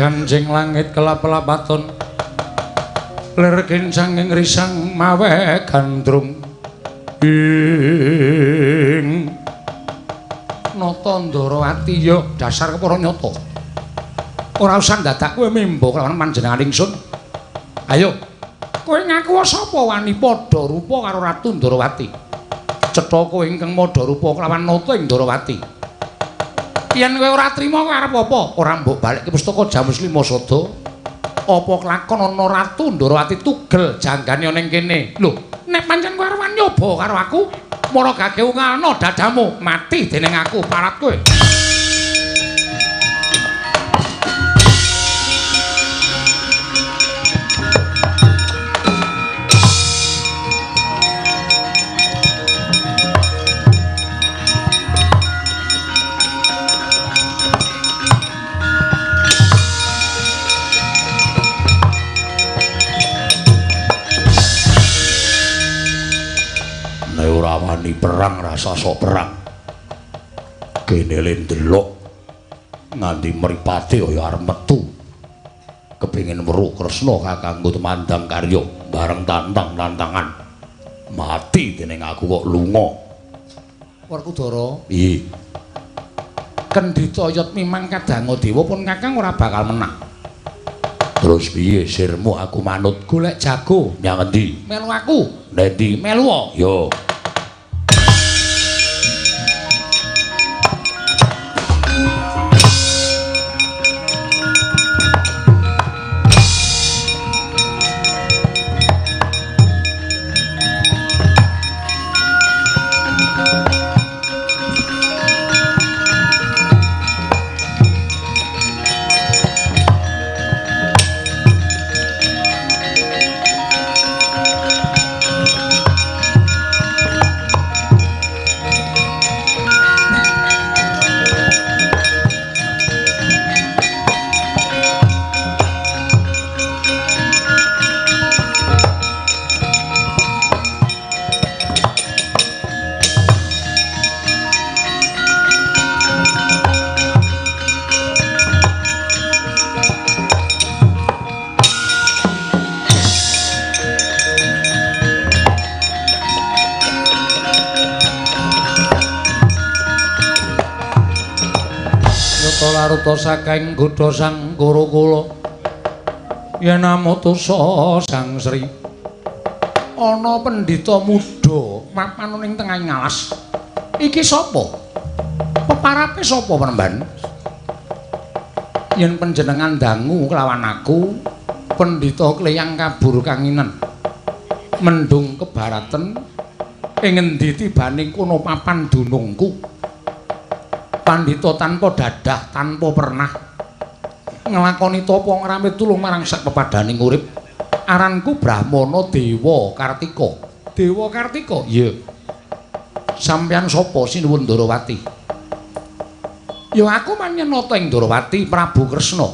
Ganjing langit kelap-lapaton lir kincang ing risang mawe gandrung ing nata Ndorowati ya dasar kepara nyata ora usah dadak kowe membo kelawan panjenengan ingsun. Ayo Kowe ngaku sapa wani padha rupa karo Ratu Ndorowati? Cetha kowe ingkang padha rupa kelawan nata ing Ndorowati. Yen kowe ora trima kowe arep apa? Ora mbok balekke pustaka Jamus Lima Sada. Apa kelakon ana Ratu Ndorowati tugel janggane ana ing kene? Lho, nek pancen kowe arep nyoba karo aku, mara gage ungalno dadamu, mati dening aku parat kowe. Wani perang rasa sok perang. Kene le ndelok nganti mripate kaya arep metu. Kepengin weruh Kresna kakangku tumandang karya bareng tantang-tantangan. Mati dening aku kok lunga. Werkudara, piye? Kendhita yat mimang kadanga dewa pun kakang ora bakal menang. Terus piye sirmu aku manut golek jago nyang endi? Melu aku. Nendi? Melu. Yo. Laruta saking godha sang Gurukula yen amutusa Sang Sri ana pendhita muda mapan ning tengahing alas. Iki sapa? Peparape sapa Penemban? Yen panjenengan dangu kelawan aku, pendhita kleyang kabur kanginen mendung kebaraten ing ngendi tibaning kono papan dunungku. Pandhita tanpa dadah, tanpa pernah nglakoni tapa ngramit tulung marang sak pepadaning urip. Aranku Brahmana Dewa Kartika. Dewa Kartika? Iya. Sampeyan sapa sinuwun Ndorowati? Ya aku manyenata ing Ndorowati Prabu Kresna.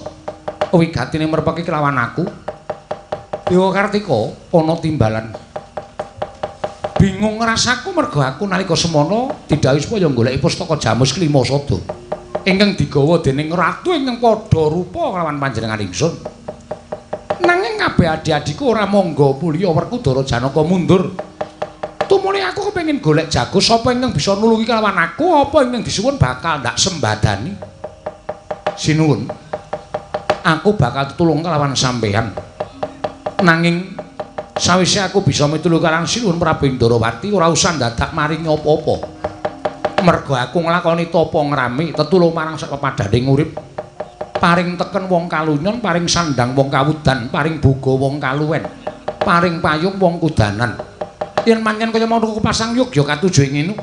Wigatine merpeki kelawan aku. Dewa Kartika ana timbalan. Bingung rasaku mergo aku nalika semana didhawuhi supaya goleki pustaka Jamus Klima Sada ingkang digawa dening ratu ingkang padha rupa kelawan panjenengan ingsun. Nanging kabeh adi-adiku ora mangga mulya Werkudara Janaka mundur. Tumuli aku kepengin golek jago sapa ingkang bisa nulungi kelawan aku, apa ingkang disuwun bakal ndak sembadani. Sinuwun, aku bakal tetulung kelawan sampeyan. Nanging sawise aku bisa mitulu karang Sinuwun Prabu Ndorowati ora usah ndadak maringi apa-apa. Mergo aku nglakoni tapa ngrami tetulung marang sak pepadaning urip. Paring teken wong kalunyon, paring sandang wong kawudan, paring boga wong kaluwen, paring payung wong kudanan. Yen pancen kaya mau kepasang yogya katuju ing ngene,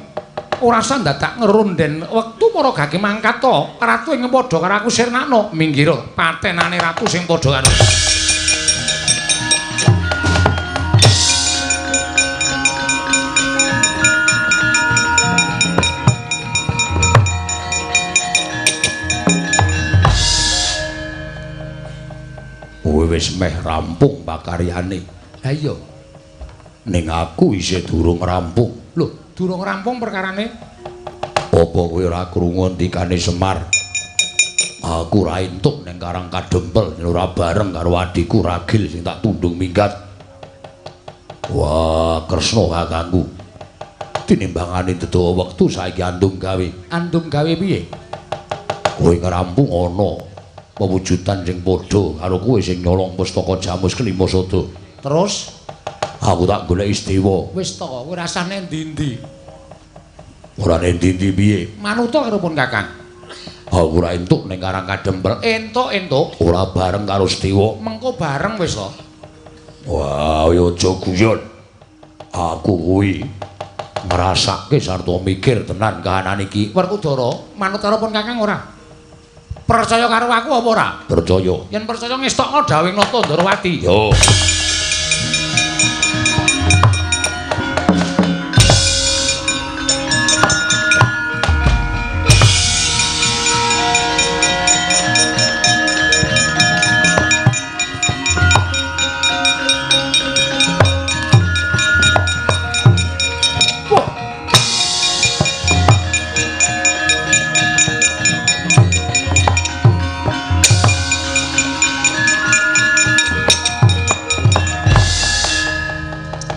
ora usah ndadak ngerunden wektu para gage mangkat to. Ratu ing padha karo aku sirnakno, minggir patenane ratu sing padha karo. Wis meh rampung pakaryane. Ha iya. Ning aku isih durung rampung. Lho, durung rampung perkarane? Apa kowe ora krungu ndikane Semar? Aku ora entuk ning Karang Kadempel ora bareng karo adhiku Ragil sing tak tundung minggat. Wah, Kresna kakangku. Tinimbangane dedawa wektu saiki andung gawe. Andung gawe piye? Kowe ngerampung ana pewujudan sing padha karo kowe sing nyolong pustaka Jamus Klima Sada. Terus aku tak golek Istiwa. Wis to, kowe rasah nek ndi-ndi. Ora nek ndi-ndi piye? Manuta karo pun Kakang. Aku ora entuk ning Karang Kadempel. Entuk-entuk. Ora bareng karo Istiwa. Mengko bareng wis to. Wah, ya aja guyon. Aku kuwi ngrasake sarta mikir tenan kahanan iki. Werkudara, manut karo pun Kakang ora? Percaya karo aku apa ora? Percaya. Yen percaya ngestokno dawuhing Nata Ndorowati. Yo.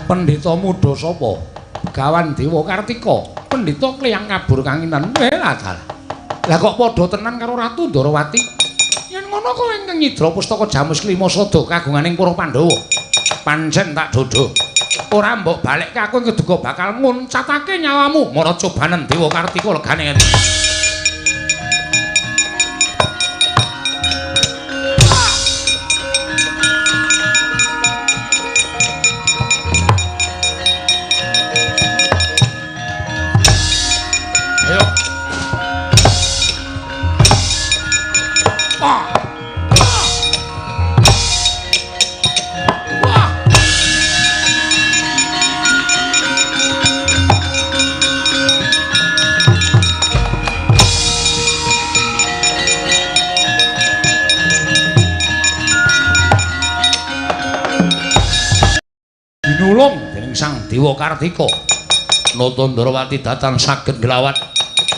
Pendhita muda sapa? Begawan Dewa Kartika. Pendhita kliyang kabur kanginan. Lah dalah. Lah kok padha tenan karo Ratu Ndorowati? Yen ngono kowe ingkang nyidra pustaka Jamus Klima Sada kagunganing para Pandhawa. Pancen tak dodho. Ora mbok balekke aku keduga bakal nguncatake nyawamu. Mara cobanen Dewa Kartika legane ngene. Dinulung dening Sang Dewa Kartika. Nata Ndorowati datan saged nglawan.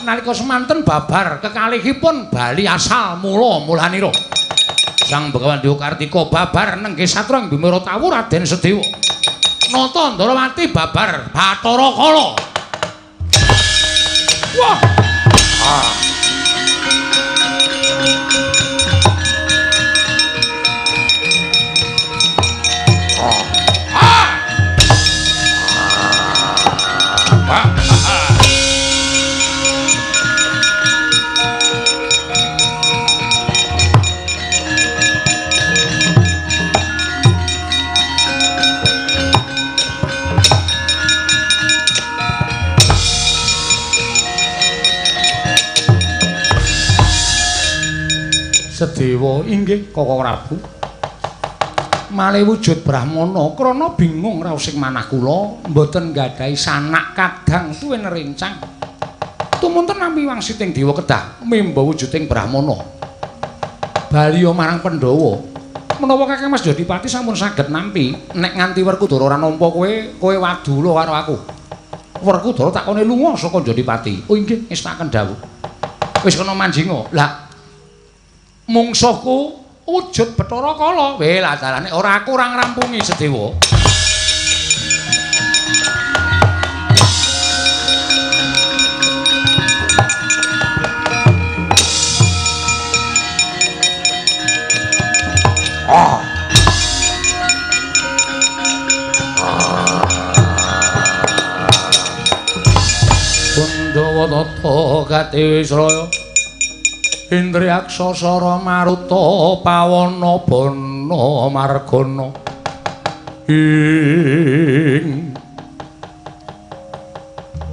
Nalika semanten babar kekalihipun bali asal mula mulanira. Sang Begawan Dewa Kartika babar nenggih satra ing Bimara Tawu Raden Sedewa. Nata Ndorowati babar Bathara Kala. Wah. Ah. Sedewa inggih Kakang Prabu. Malih wujud Brahmana krana bingung raosing manah kula mboten nggadahi sanak kadang tuwin rencang. Tumunten nampi wangsiting dewa kedah mimba wujuding Brahmana. Baliya marang Pandhawa. Menawa Kakang Mas Jodipati sampun saged nampi, nek nganti Werkudara ora nampa kowe, kowe wadula karo aku. Werkudara takone lunga saka Jodipati. Oh inggih, ngestakaken dawuh. Wis kena manjinga. Lah mungsuhku wujud Bathara Kala. Weh lah dalane ora aku ora ngrampungi Sedewa. Ah. Pandhawa tata gatiwisraya Indriyaksa sara maruta pawana bana margana ing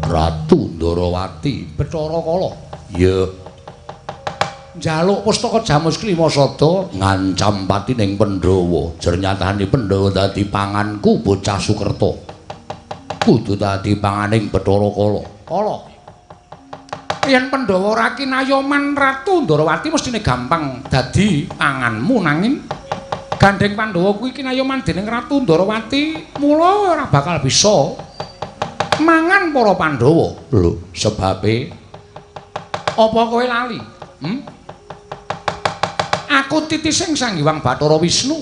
Ratu Ndorowati Bathara Kala. Ya. Njaluk pustaka Jamus Klima Sada ngancam patining Pandhawa. Jernyatane Pandhawa dadi panganku bocah Sukerta. Kudu dadi panganing Bathara Kala. Kala. Yen Pandhawa ora kinayoman Ratu Ndorowati mestine gampang dadi panganmu, nanging gandeng Pandhawa kuwi kinayoman dening Ratu Ndorowati mula ora bakal bisa mangan para Pandhawa. Lho, sebabe apa kowe lali? Aku titising Sang Hyang Bathara Wisnu.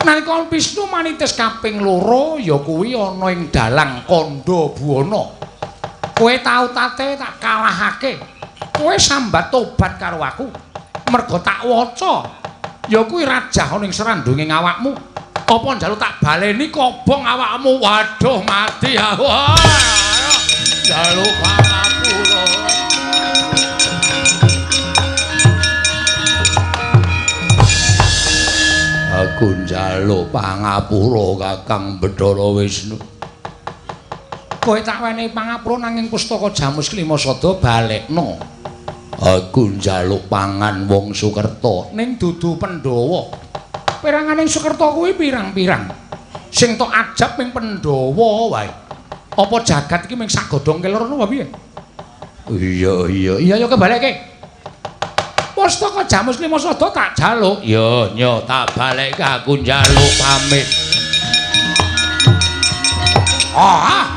Nalika Wisnu manitis kaping loro ya kuwi ana ing dalang Kandha Buwana. Kowe tau tate tak kalahake. Kowe sambat tobat karo aku. Merga tak waca ya kuwi rajah ana ing srandunge awakmu. Apa njaluk tak baleni kobong awakmu? Waduh mati aku. Njaluk pangapura. Aku njaluk pangapura Kakang Bathara Wisnu. Kowe tak wenehi pangapura nanging pustaka Jamus Klima Sada balekno. Aku njaluk pangan wong Sukerta ning dudu Pandhawa. Peranganing Sukerta kuwi pirang-pirang. Sing tok ajab ming Pandhawa wae. Apa jagat iki ming sak godhong kelor ngono apa piye? Iya iya iya ya kebalekke. Pustaka Jamus Klima Sada tak jaluk. Ya nyo tak balekke aku njaluk pamit. Ah.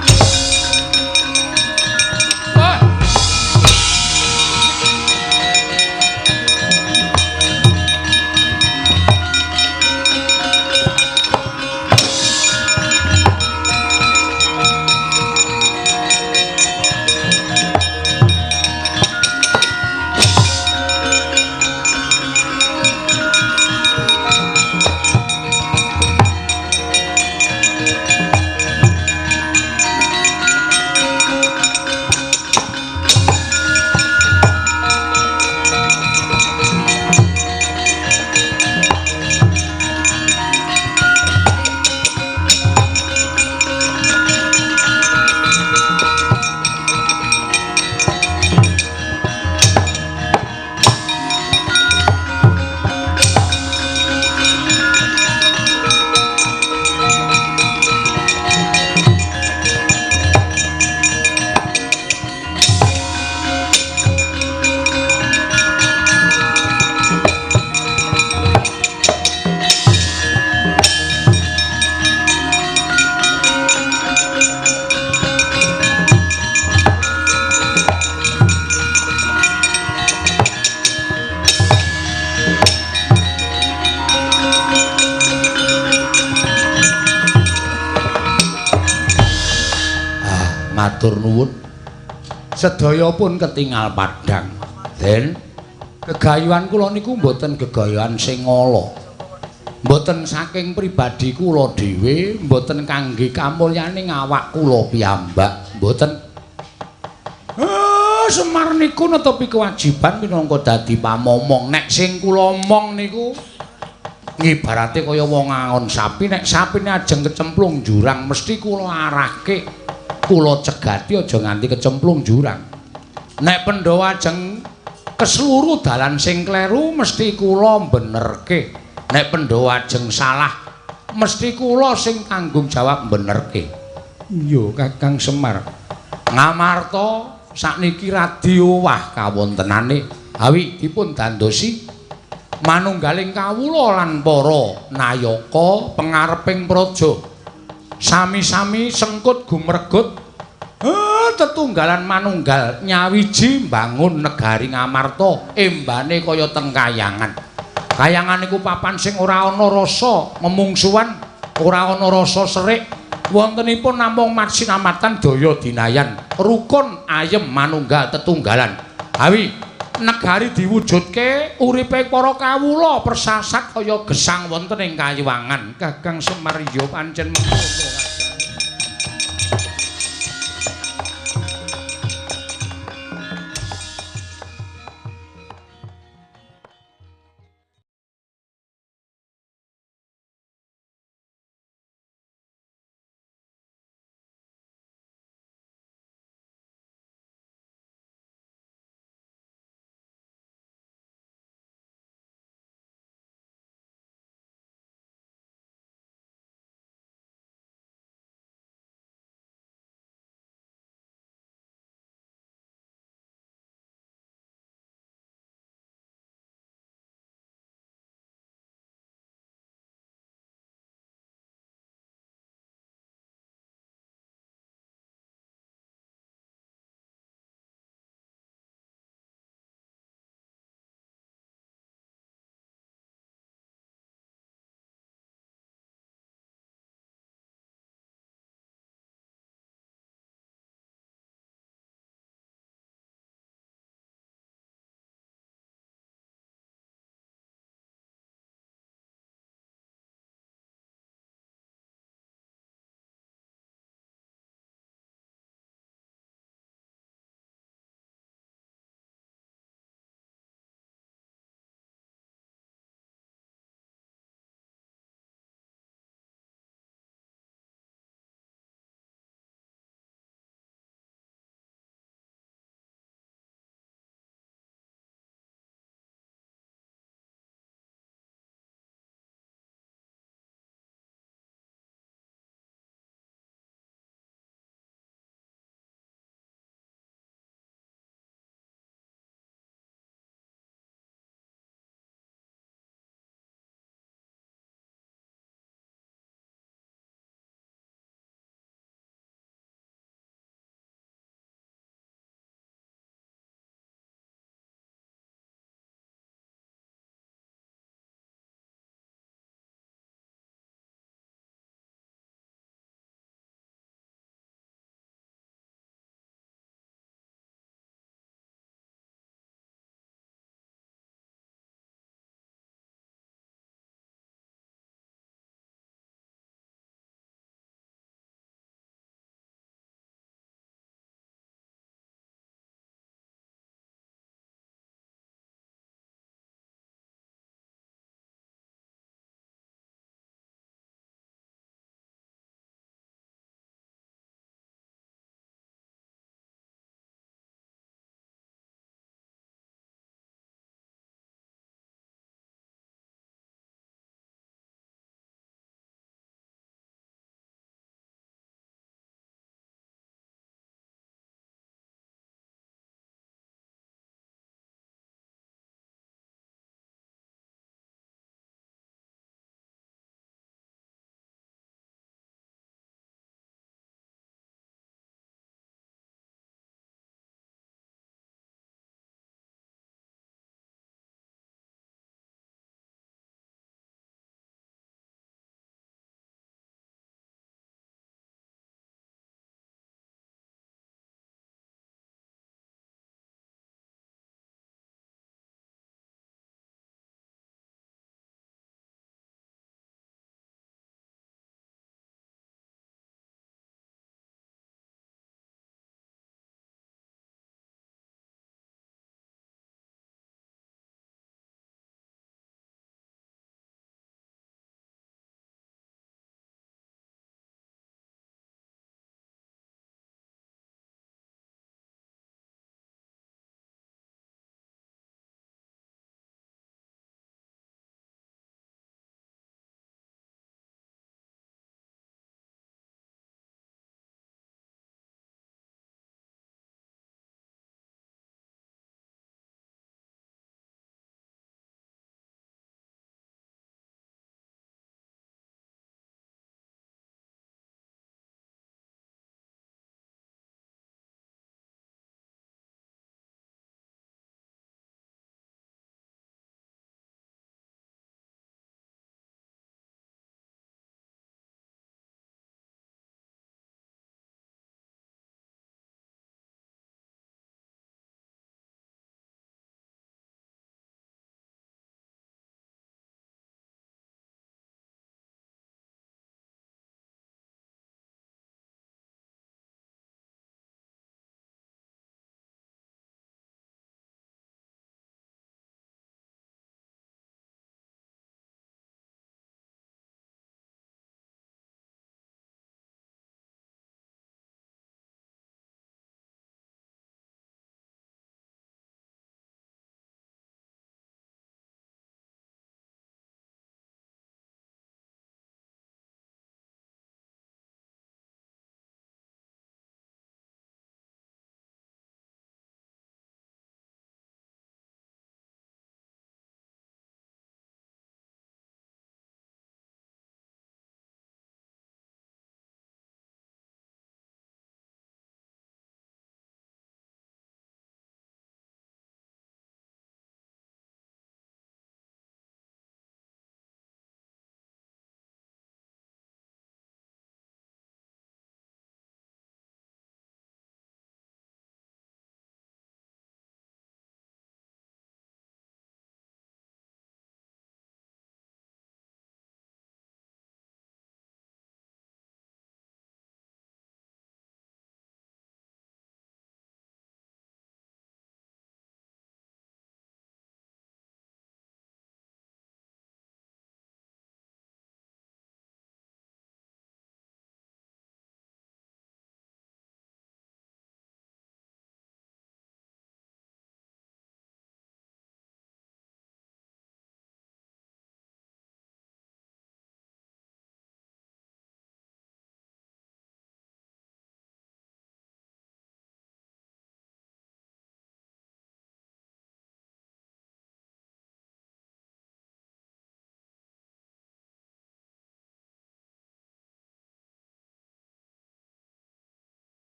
Matur nuwun. Sedaya pun ketingal padhang. Den, gegayuhan kula niku mboten gegayuhan sing ala. Mboten saking pribadi kula dhewe, mboten kangge kamulyaning awak kula piyambak, mboten. Semar niku netepi kewajiban minangka dadi pamomong. Nek sing kula omong niku ngibarate kaya wong angon sapi, nek sapine ajeng kecemplung jurang mesti kula arahke. Kula cegati aja nganti kecemplung jurang. Nek Pandhawa ajeng kesluru dalan sing kleru mesti kula benerke. Nek Pandhawa ajeng salah mesti kula sing tanggung jawab benerke. Iya Kakang Semar. Ngamarta sakniki radi owah kawontenane. Awi dipun dandosi manunggaling kawula lan para nayaka pengareping praja. Sami-sami sengkut gumregut tetunggalan manunggal nyawiji mbangun negari Ngamarta embane kaya teng kayangan. Kayangan iku papan sing ora ana rasa memungsuhan, ora ana rasa serik, wontenipun namung masinamatan daya dinayan, rukun ayem manunggal tetunggalan. Awi negari diwujudke uripe para kawula persasat kaya gesang wonten ing kayiwangan. Kakang Semar ya pancen mengkono.